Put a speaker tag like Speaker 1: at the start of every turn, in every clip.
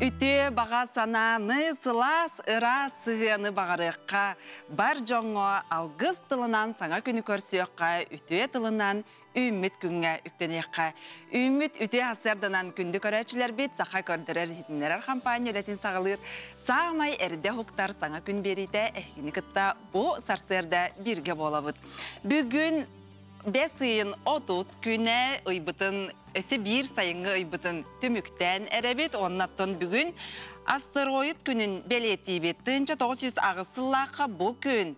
Speaker 1: Үтүө баҕа санааны, сылаас ыраас сыһыаны баҕарыахха, бар дьоҥҥо алгыс тылынан саҥа күнү көрсүөххэ, үтүө тылынан үүммүт күҥҥэ үктэниэххэ. Үүммүт үтүө сарсыарданан күндү көрөөччүлэрбит саха көрдөрөр иһитиннэрэр хампаанньа үлэтин саҕалыыр саамай эрдэ уһуктар саҥа күн биэриитэ эһигини кытта бу сарсыарда бииргэ буолабыт. Бүгүн бэс ыйын 30 күнэ ыйбытын өссө биир сайыҥҥы ыйбытын түмүктээн эрэбит. Оннаттан бүгүн астероид күнүн бэлиэтиибит. 1908 сыллаахха бу күн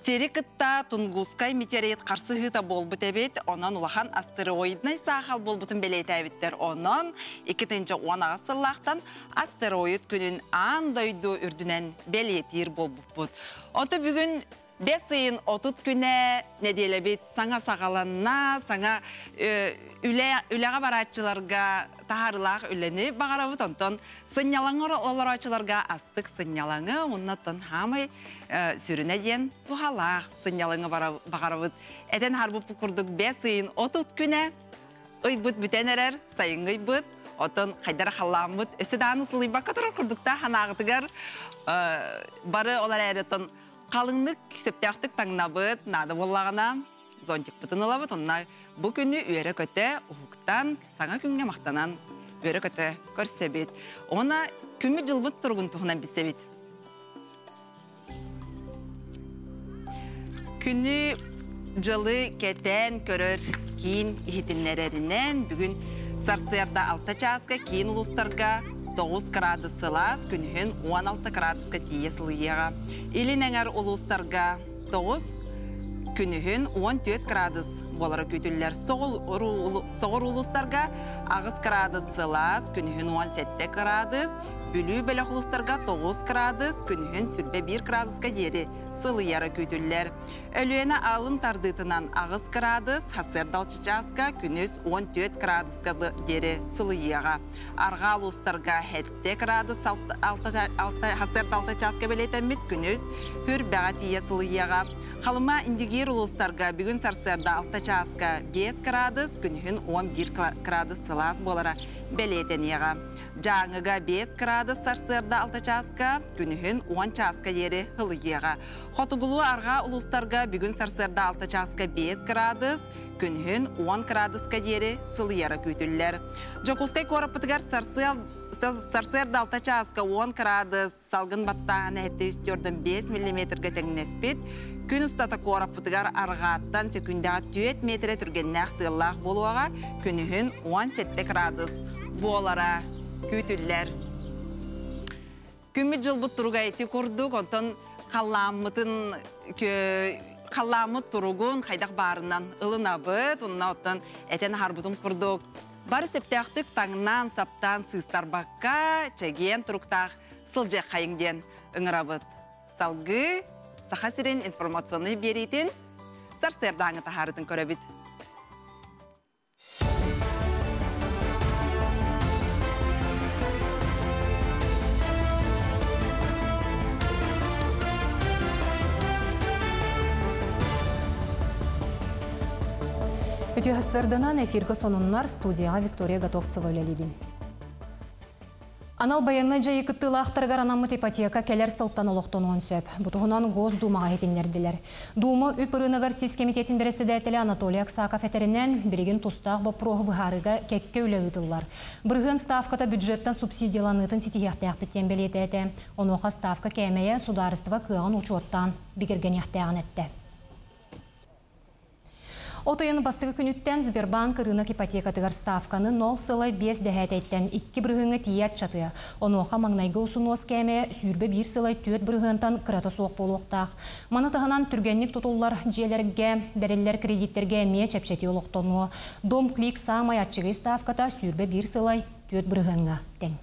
Speaker 1: сири кытта Тунгусскай метеорит харсыһыыта буолбут эбит. Онон улахан астероиднай саахал буолбутун бэлиэтээбиттэр. Онон 2018 сыллаахтан астероид күнүн аан дойду үрдүнэн бэлиэтиир буолбуппут. Онто бүгүн бэс ыйын 30 күнэ нэдиэлэбит саҥа саҕаланна, саҥа үлэ үлэҕэ барааччыларга таһаарыылаах үлэни баҕарабыт, онтон сынньалаҥы олорооччуларга астык сынньалаҥы, уоннаттан хаамай сүрүнэ диэн туһалаах сынньалаҥы баҕарабыт. Этэн харбыппыт курдук бэс ыйын 30 күнэ ыйбыт бүтэн эрэр, сайыҥҥы ыйбыт, оттон хайдара халлааммыт өссө даҕаны сылыйбакка турар курдуктаах санааҕытыгар бары ол эрээри халыҥнык сөптөөхтүк таҥнабыт, наада буоллаҕына зонтикпытын ылабыт, онно бу күнү үөрэ-көтө уһуктан, саҥа күҥҥэ махтанан үөрэ-көтө көрсөбүт. Уонна күммүт-дьылбыт туругун туһунан билсэбит. Күнү дьылы кэтээн көрөр киин иһитиннэрэринэн бүгүн сарсыарда 6 чааска киин улуустарга 9 градус сылаас, күнүһүн 16 градуска тиийэ сылыйыаҕа. Илин эҥэр улуустарга 9, күнүһүн 14 градус буолара күүтүллэр. Соҕур улуустарга 8 градус сылаас, күнүһүн 17 градус, Бүлүү бөлөх улуустарга 9 градус, күнүһүн 21 градуска диэри сылыйара күүтүллэр. Өлүөнэ алын тардыытынан 8 градус, сарсыарда чааска күнүс 14 градуска диэри сылыйыаҕа. Арҕаа улуустарга 7 градус сарсыарда 6 чааска бэлиэтэммит күнүс Хүрбэҕэ тиийэ сылыйыаҕа. Халыма Индигиир улуустарга бүгүн сарсыарда 6 чааска 5 градус, күнүһүн 11 градус сылаас буолара бэлиэтэниэҕэ. Дьааҥыга 5 градус сарсыарда 6 чааска, күнүһүн 10 чааска диэри ылыйыаҕа. Хотугулуу-арҕаа улуустарга бүгүн сарсыарда 6 чааска 5 градус, күнүһүн 10 градуска диэри сылыйара күүтүллэр. Дьокуускай куораппытыгар сарсыарда 6 чааска 10 градус, салгын баттааһына 704,5 миллиметргэ тэҥнэспит. Күн устата куораппытыгар арҕааттан сөкүүндэҕэ 4 метрэ түргэннээх тыаллаах буолуоҕа, күнүһүн 17 градус буолара күүтүллэр. Күммүт дьылбыт туруга ити курдук, онтон халлааммытын халлааммыт туругун хайдах баарынан ылынабыт, онно оттон этэн аһарбытым курдук бары сөптөөхтүк таҥнаан, саптаан сыыстарбакка, чэгиэн туруктаах сылдьыаххайыҥ диэн ыҥырабыт. Салгыы Саха сирин информационнай биэриитин сарсыардааҥы таһаарытын көрөбүт.
Speaker 2: Үтүө сарсыарданан эфиргэ сонуннар студияҕа Виктория Готовцева үлэлиибин. Анал байыаннай дьайыы кыттыылаахтарыгар анаммыт ипотека кэлэр сылтан олохтонуон сөп. Бу туһунан Госдумаҕа иһитиннэрдилэр. Дума үп ырыынагар сис кэмитиэтин бэрэссэдээтэлэ Анатолий Аксаков этэринэн, билигин тустаах боппуруоһу быһаарыыга кэккэ үлэ ыытыллар. Бырыһыан ставката бюджеттан субсидияланыытын ситиһиэхтээхпит диэн бэлиэтээтэ. Онуоха ставка кээмэйэ судаарыстыба кыаҕын учуоттаан бигэргэниэхтээҕин эттэ. От ыйын бастакы күнүттэн Сбербанк ырыынак ипотекатыгар ставканы 0,5 дэһээтэйтэн 2 бырыһыаҥҥа тиийэ аччатыа. Онуоха маҥнайгы усунуос кээмэйэ 21 сылай 4 бырыһыантан кырата суох буолуохтаах. Маны таһынан түргэнник тутуллар дьиэлэргэ бэриллэр кредиттэргэ эмиэ чэпчэтии олохтонуо. Дом Клик саамай аччыгый ставката 21 сылай 4 бырыһыаҥҥа тэҥ.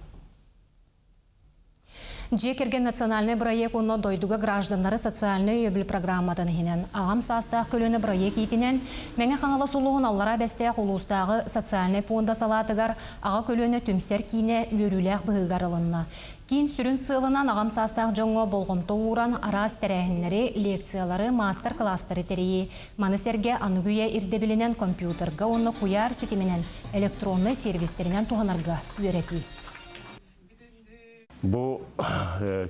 Speaker 2: Дьиэ кэргэн национальнай бырайыак уонна дойдуга гражданнары социальнай өйөбүл программатын иһинэн аҕам саастаах көлүөнэ бырайыак иитинэн Мэҥэ Хаҥалас улууһун Аллараа Бэстээх улуустааҕы социальнай пуонда салаатыгар аҕа көлүөнэ түмсэр киинэ үөрүүлээх быһыыгар ылынна. Киин сүрүн сыалынан аҕам саастаах дьоҥҥо болҕомто ууран араас тэрээһиннэри, лекциялары, маастар-кылаастары тэрийии, маны сэргэ аныгы үйэ ирдэбилинэн компьютерга уонна куйаар ситиминэн электроннай сервистэринэн туһанарга үөрэтии.
Speaker 3: Бу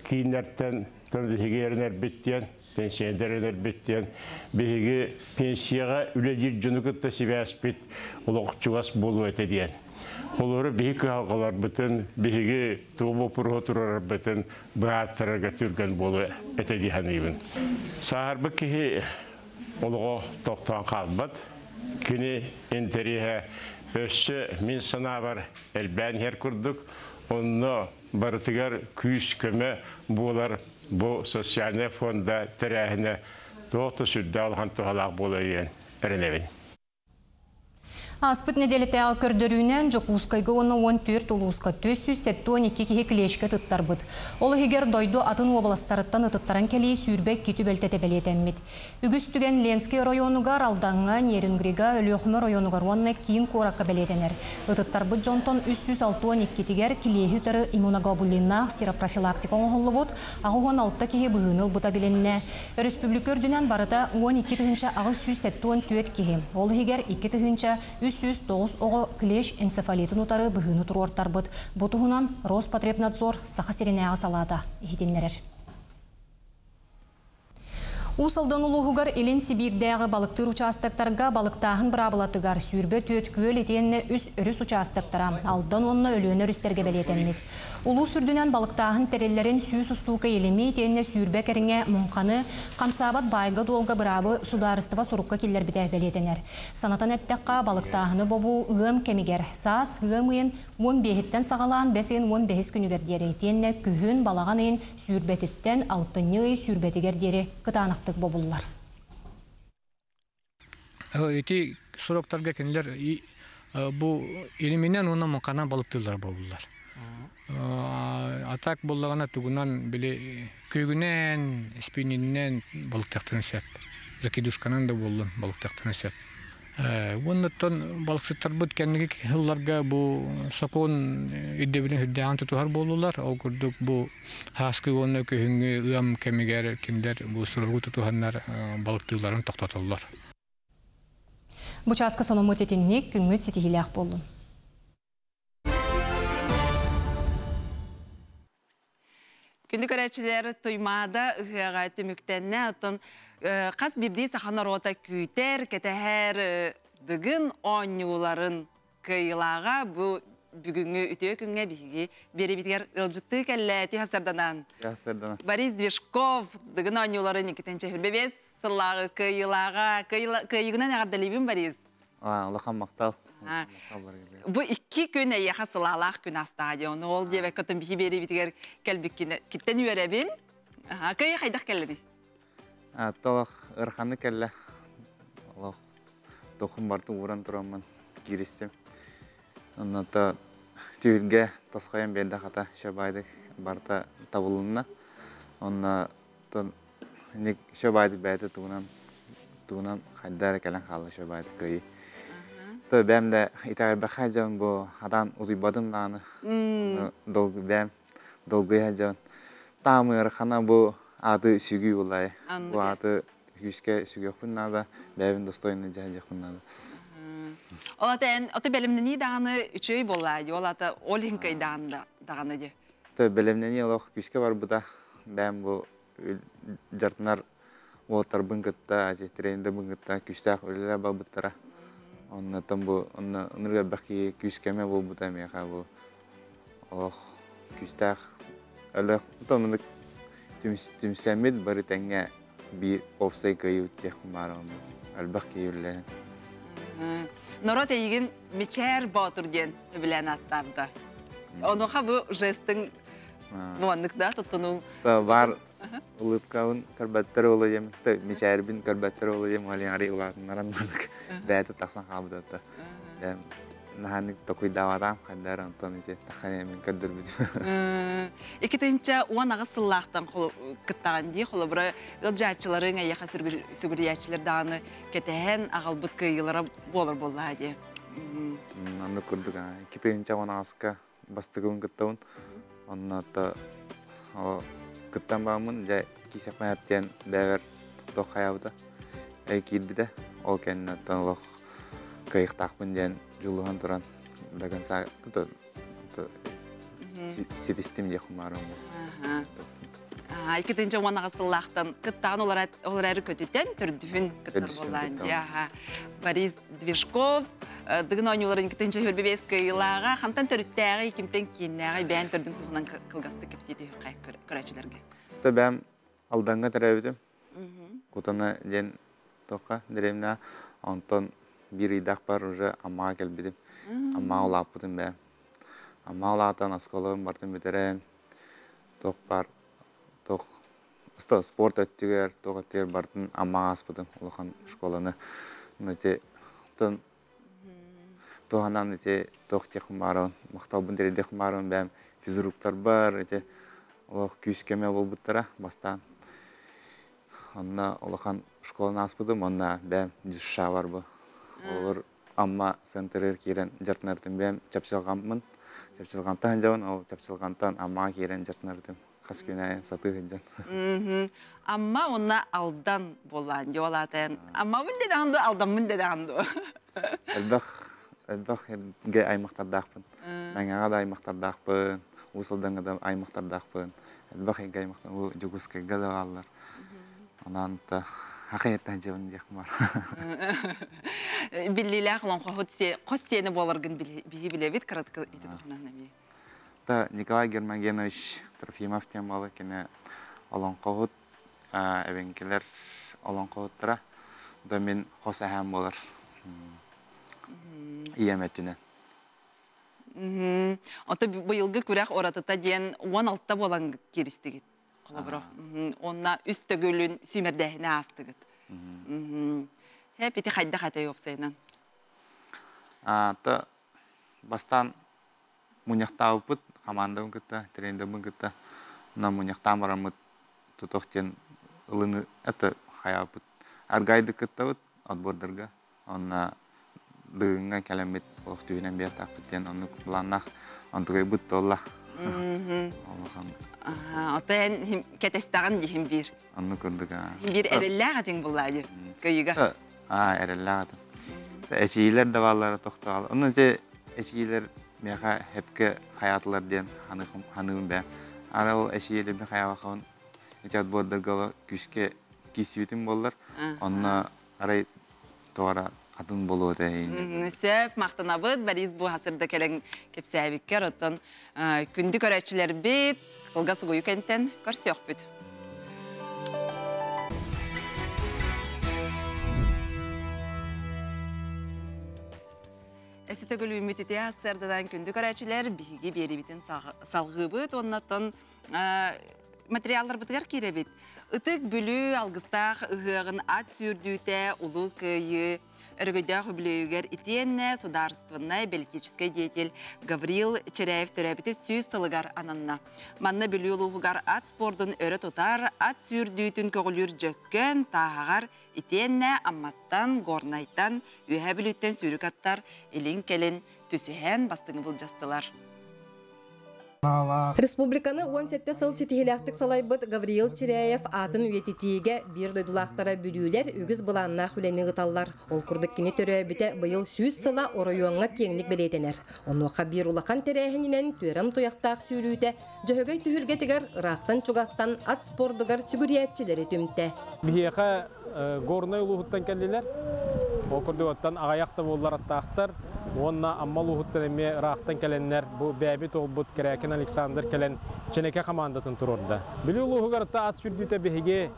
Speaker 3: кииннэртэн биһиги эрэнэрбит диэн, пенсионер эрэнэрбит диэн, биһиги пенсияҕа үлэлиир дьону кытта сибээспит олох чугас буолуо этэ диэн. Олору биһи кыһалҕаларбытын, биһиги тугу боппуруоһу туруорарбытын быһаартарарга түргэн буолуо этэ дии саныыбын. Сааһырбыт киһи олоҕо тохтоон хаалбат. Кини интэриэһэ өссө мин санаабар элбээн иһэр курдук. Онно барытыгар күүс-көмө буолар бу социальнай фонда тэрээһинэ туох да сүрдээх улахан туһалаах буолуо диэн эрэнэбин.
Speaker 2: Ааспыт нэдиэлэтээҕи көрдөрүүнэн Дьокуускайга уонна 14 улууска 472 киһи клещкэ тыттарбыт. Ол иһигэр дойду атын уобаластарыттан ытыттаран кэлии 22 түбэлтэтэ бэлиэтэммит. Үгүс түгэн Ленскэй оройуонугар, Алдаҥҥа, Нерюнгрига, Өлүөхүмэ оройуонугар уонна киин куоракка бэлиэтэнэр. Ытыттарбыт дьонтон 362-тигэр килиэһи утары иммуноглобулиннаах серопрофилактика оҥоһуллубут, 86 киһи быһыыны ылбыта билиннэ. Өрөспүүбүлүкэ үрдүнэн барыта 12 874 киһи, ол иһигэр 2309 оҕо клещ энцефалитын утары быһыыны туруортарбыт. Бу туһунан Роспотребнадзор Саха сиринээҕи салаата иһитиннэрэр. Уус Алдан улууһугар Илин Сибиирдээҕи балыктыыр учаастактарга балыктааһын быраабылатыгар 24 күөл итиэннэ үс өрүс учаастактара Алдан уонна Өлүөнэ өрүстэргэ бэлиэтэммит. Улуус үрдүнэн балыктааһын тэриллэрин 100 устуука илими итиэннэ 20 кэриҥэ муҥханы хамсаабат баайга-дуолга быраабы судаарыстыба сурукка киллэрбитэ бэлиэтэнэр. Санатан эттэххэ, балыктааһыны бобуу ыам кэмигэр саас ыам ыйын 15-иттэн саҕалаан бэс ыйын 15 күнүгэр диэри итиэннэ күһүн балаҕан ыйын сүүрбэтиттэн алтынньы ый сүүрбэтигэр диэри кытаанахтык бобуллар.
Speaker 4: Ити сроктарга кинилэр бу илиминэн уонна муҥханан балыктыыллар буоллулар. А так буоллаҕына тугунан били күөгүнэн, спиннининэн балыктыахтарын сөп. Закидушканан да буоллун балыктыахтарын сөп. Уоннаттан балыксыттарбыт кэнники сылларга бу сокуон ирдэбилин сүрдээҕин тутуһар буоллулар. Ол курдук бу сааскы уонна күһүҥҥү ыам кэмигэр кинилэр бу суругу тутуһаннар балыктыылларын тохтотоллор.
Speaker 2: Бу чааска сонуммут итинник, күҥҥүт ситиһиилээх буоллун.
Speaker 1: Күндү көрөөччүлэр, Туймаада ыһыаҕа түмүктэннэ, оттон хас биирдии саха норуота күүтэр, кэтэһэр Дыгын оонньууларын кыайыылааҕа бу бүгүҥҥү үтүө күҥҥэ биһиги биэриибитигэр ыалдьыттыы кэллэ Тиһасарданан. Борис Движков Дыгын оонньууларын 2025 сыллааҕы кыайыылааҕа кыайыгынан эҕэрдэлиибин, Борис.
Speaker 5: Улахан махтал.
Speaker 1: Бу икки күн эйиэхэ сылаалаах күн астаҕа дии. Ону ол диэбэккэ биһи биэриибитигэр кэлбиккин киттэн үөрэбин. Кыайы хайдах кэллэдий?
Speaker 5: Толох ырханы кэллэ. Олох тохум барты ууран тураммын кииристим. Онно түһүлгэ тосхойон биэрдэ хата шабайдык барта табылынна. Онно шабайдык бэйэтэ тугунан тугунан хайда эрэ кэлэн хаалла шабайдык кыайыы. То бэм да итэҕэйбэххэ дьон бу хатан узуйбатым даҕаны. Бэм долгуйа дьон. Таамы ыарахана бу ааты сүгүү булай. Бу ааты күүскэ сүгүөхпүн наада, бэйэбин достойно дьаһайыахпын наада.
Speaker 1: Ол ата эн ото бэлэмнэнии даҕаны үчүгэй буоллаа дии, ол ата ол иһин кыайдаҕын даҕаны дии.
Speaker 5: То бэлэмнэнии олох күүскэ барбыта. Бэйэм бу дьартынар уолаттарбын кытта, тренердэрбин кытта күүстээх үлэлэр барбыттара. Оннотон бу онно ынырык элбэх киһи күүс-көмө буолбута миэхэ бу олох күүстээх өлөх томунук түмсэммит бары тэҥҥэ биир уопсай кыайыы диэхпин баар элбэх киһи үлэлээн.
Speaker 1: Норуот эйигин Мичээр Боотур диэн сөбүлээн ааттаабыта. Онуоха бу жестиҥ буоннук да туттунуу.
Speaker 5: Бар улыбкабын көрбөттөр олойым, мичээрбин көрбөттөр олойым, олиари улаатыннаран манык бэйэтэ тахсан хаалбыта. Наһааннык токуйдаабатаам хайдар онтон ити таххан мин көрдөрбүтүм.
Speaker 1: 2018 сыллаахтан кыттаҕын дии, холобура ыалдьааччыларыҥ эйиэхэ сүгүрүйээччилэр даҕаны кэтэһэн аҕалбыт кыайыылара буолар буоллаҕа дии.
Speaker 5: Оннук курдук 2018-ка бастакыбын кыттабын. Онно кыттан бааммын дьэ киисэхпин диэн бэйэбэр тохтох хайаабыта эй киирбитэ. Ол кэннэ олох кыайыктаахпын диэн дьулуһан туран до конца. ситистим диэх баарым.
Speaker 1: Иккитинчи уон сыллаахтан кыттаан олорары көтүтэн төрдүһүн кыттар буоллаан. Борис Движков дыгын оонньууларын иккитинчи хөрбебес кыйылааға хантан төрүттээҕи кимтен кииннээҕи бэйэн төрдүң туһунан кылгастык кэпсии түһүккэ көрөөчүлэргэ.
Speaker 5: Та бэм Алданга төрөөбүтүм. Кутана диэн тоха деревня. Онтон биир ыйдаах бар уже Аммаҕа кэлбитим. Аммаҕа улааппытым бэм. Аммаҕа улаатан оскуолабын бартын бүтэрэн туох бар туох спорт өттүгэр туох өттүгэр бартын Аммаҕа ааспытым улахан школаны. Ити тон туһанан ити туох диэх баарын махталбын тириэрдиэх баарын бэм физруктар бар ити олох күүс кэмэ буолбуттара бастаан. Онно улахан школаны ааспытым, онно бэм дюсша бар бу. Олор Амма центрыгар киирэн дьарытынартым бэм чапчылҕаммын. Чапчылҕантан дьон, ол чапчылҕантан Аммаҕа киирэн дьарытынартым. Хас күн аайы сатыы сылдьан.
Speaker 1: Амма уонна Алдан буоллаан дьуолаатайан. Аммабын дедаҕын ду, Алдаммын дедаҕын ду.
Speaker 5: Элбэх элбэх ге аймахтардаахпын. Мэҥэҕэ да аймахтардаахпын, Уус Алдаҥҥа да аймахтардаахпын. Элбэх эйгэ аймахтар, Дьокуускайга да бааллар. Онон та хакыйаттан дьыбын диэх бар.
Speaker 1: Биллиилээх олоҥхоһут хос сиэнэ буоларгын биһи билэбит, кыратык ити туһунан эмиэ.
Speaker 5: Та Николай Гермогенович Трофимов диэн буолар, кини олоҥхоһут, эбэҥкилэр олоҥхоһуттара. Да мин хос эһээм буолар. Ийэм өттүнэн.
Speaker 1: Ото быйылгы күрэх уратыта диэн 16 буолан кииристигит. Холобура. Онна үс төгүлүн сүүмэрдээһини аастыгыт. Хэп ити хайдах этэй уопсайынан?
Speaker 5: Та бастаан мунньахтаабыппыт хамаандабын кытта, тренердэрбин кытта на мунньахтаан бараммыт тутах диэн ылыны это хайаабыт. Аргайды кыттабыт отбордарга. Онно дыгыҥҥа кэлэммит олох түһүнэн биэртаахпыт диэн оннук былааннаах онтугайбыт туолла. Улахан.
Speaker 1: Ото эн кэтэстэҕин диһин биир.
Speaker 5: Оннук курдук.
Speaker 1: Биир эрэллээх этиҥ буллаа дии кыйыга.
Speaker 5: Аа, эрэллээх этим. Эчиилэр да бааллара тохтоол. Онно ити эчиилэр миэхэ хепке хаятылар диэн ханыым бэ. Ара ол эчиилэрбин хаябахабын ити отбордарга күүскэ киирсибитим буоллар. Онно арай туора атын буолуо этэ.
Speaker 1: Сөп, махтанабыт. Борис бу хасырда кэлэн кэпсээбиккэр, оттон күндү көрөөччүлэрбит кылгас угуйу кэнтэн көрсүөхпүт. Эсі төгүл үмүт сырдадан күндү көрөөччүлэр биһиги биэрибитин салгыыбыт, оннотон материалларбытыгар киирэбит. Ытык Бүлүү алгыстаах ыһыаҕын ат сүүрдүүтэ улуу кыайыы өрөгөйдөөх үбүлүөйүгэр итиэннэ судаарыстыбаннай бэлитиичэскэй деятель Гаврил Чиряев төрөөбүтэ 100 сылыгар ананна. Манна Бүлүү улууһугар ат спордун өрө тутар, ат сүүрдүүтүн көҕүлүүр Дьөккөн, Тааһаҕар итиэннэ Амматтан, Горнайтан, Үөһээ Бүлүүттэн сүүрүк аттар илин-кэлин түсүһэн бастыҥы былдьастылар.
Speaker 6: Республиканы 17 сыл ситиһилээхтик салайбыт Гавриил Чиряев атын үйэтитиигэ биир дойдулаахтара бүлүүлэр үгүс былааннаах үлэни ыыталлар. Ол курдук кини төрөөбүтэ быйыл 100 сыла оройуоҥҥа киэҥник бэлиэтэнэр. Онуоха биир улахан тэрээһининэн түөрэм туйахтаах сүүрүүтэ Дьөһөгөй түһүлгэтигэр ыраахтан чугастан ат спордугар сүгүрүйээччилэри түмтэ.
Speaker 7: Биһиэхэ Горнай улууһуттан кэллилэр. Ол курдук оттон аҕыйах да буоллар аттаахтар. Уонна Амма улууһуттан эмиэ ыраахтан кэлэннэр бу бэйэбит уолбут Кэрээкин Александр кэлэн Чэнэкэ командатын туруорда. Бүлүү улууһугар ат сүүрдүүтэ биһиги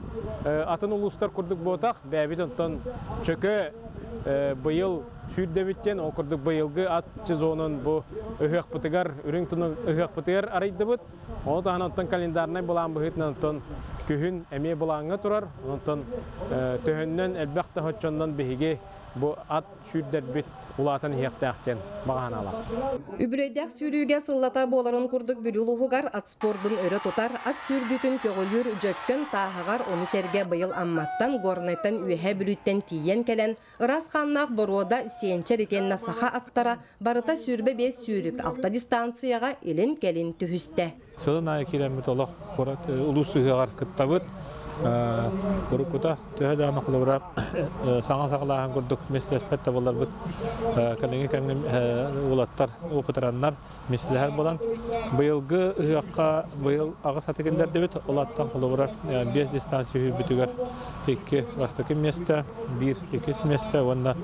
Speaker 7: атын улуустар курдук буотах, бэйэбит онтон чөкө быйыл сүүрдэбиттен, ол курдук быйылгы ат сезонун бу ыһыахпытыгар, үрүҥ туну ыһыахпытыгар арыйдыбыт. Ону таһынан оттон календарнай былаан быһыытынан оттон күһүн эмиэ былааҥҥа турар. Онтон төһөннөн элбэх да хоччоннон биһиги бу ат сүүрдэрбит улаатан иһиэхтээх диэн баҕанаалаах.
Speaker 6: Үбүлүөйдээх сүүрүүгэ сыллата буоларын курдук Бүлүү улууһугар ат спордун өрө тутар, ат сүүрдүүтүн көҕүлүүр Дьөккөн, Тааһаҕар, ону сэргэ быйыл Амматтан, Горнайтан, Үөһээ Бүлүүттэн тиийэн кэлэн, ыраас хааннаах боруода сиэнчэр итиэннэ саха аттара барыта 25 сүүрүк алта дистанцияҕа илин-кэлин түһүстэ.
Speaker 8: Сылын аайы киирэммит олох улуус ыһыаҕар кыттабыт. Уруккута төһө даҕаны холобура саҥа саҕалааһын курдук меслэспэт да буолларбыт, кэлиҥҥи кэмҥэ уолаттар опытыраннар Миэстэлэһэр буолан, быйылгы ыһыахха быйыл аҕыс аты киллэрдибит. Ол аттан холобура биэс дистанция үһүйбүтүгэр икки бастакы миэстэ, биир иккис миэстэ уонна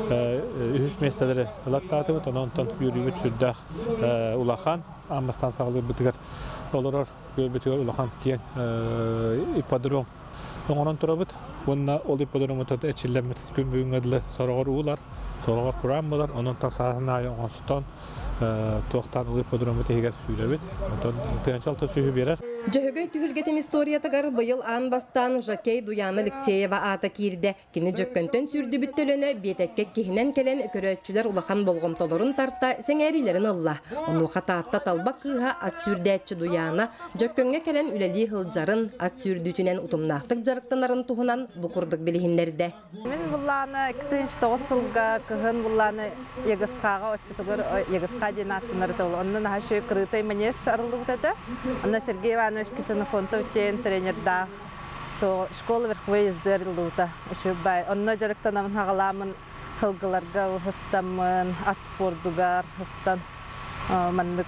Speaker 8: үһүс миэстэлэри ылаттаатыбыт. Онон онтон үөрүүбүт сүрдээх улахан. Аан бастаан саҕалыырбытыгар олорор күөлбүтүгэр улахан киэҥ ипподром оҥорон турабыт. Уонна ол ипподромуттан эрчиллэммит күн бүгүҥҥэ дылы сороҕор уулар, сороҕор кураан буолар. Онон сааһын аайы оҥостон туохтаан ол ипподроммут иһигэр сүүрэбит. Онтон тыһыынча алта сүүһү биэрэр.
Speaker 6: Дьөһөгөй түһүлгэтин историятыгар быйыл аан бастаан жокей Дуяна Алексеева аата киирдэ. Кини Дьөккөнтөн сүүрдүбүт төлөнө биэтэккэ киһинэн кэлэн көрөөччүлэр улахан болҕомтолорун тарта, сэҥээриилэрин ылла. Онуоха Таатта талба кыыһа ат сүүрдээччи Дуйаана Дьөккөҥҥө кэлэн үлэлии сылдьарын, ат сүүрдүүтүнэн утумнаахтык дьарыктанарын туһунан бу курдук билиһиннэрдэ.
Speaker 9: Мин буллааны 2009 сылга кыһын буллааны Егысхаҕа оччотугар Егысха диэн ааттанар этэ. Онно наһаа үчүгэй крытай манеж арыллыбыт этэ. Онно Сергей Иванович Ксенофонтов диэн тренердаах то школа верховой езды арыллыбыта үчүгэй. Онно дьарыктанамын хаҕалаамын сылгыларга ыстаммын, ат спордугар ыстан маннык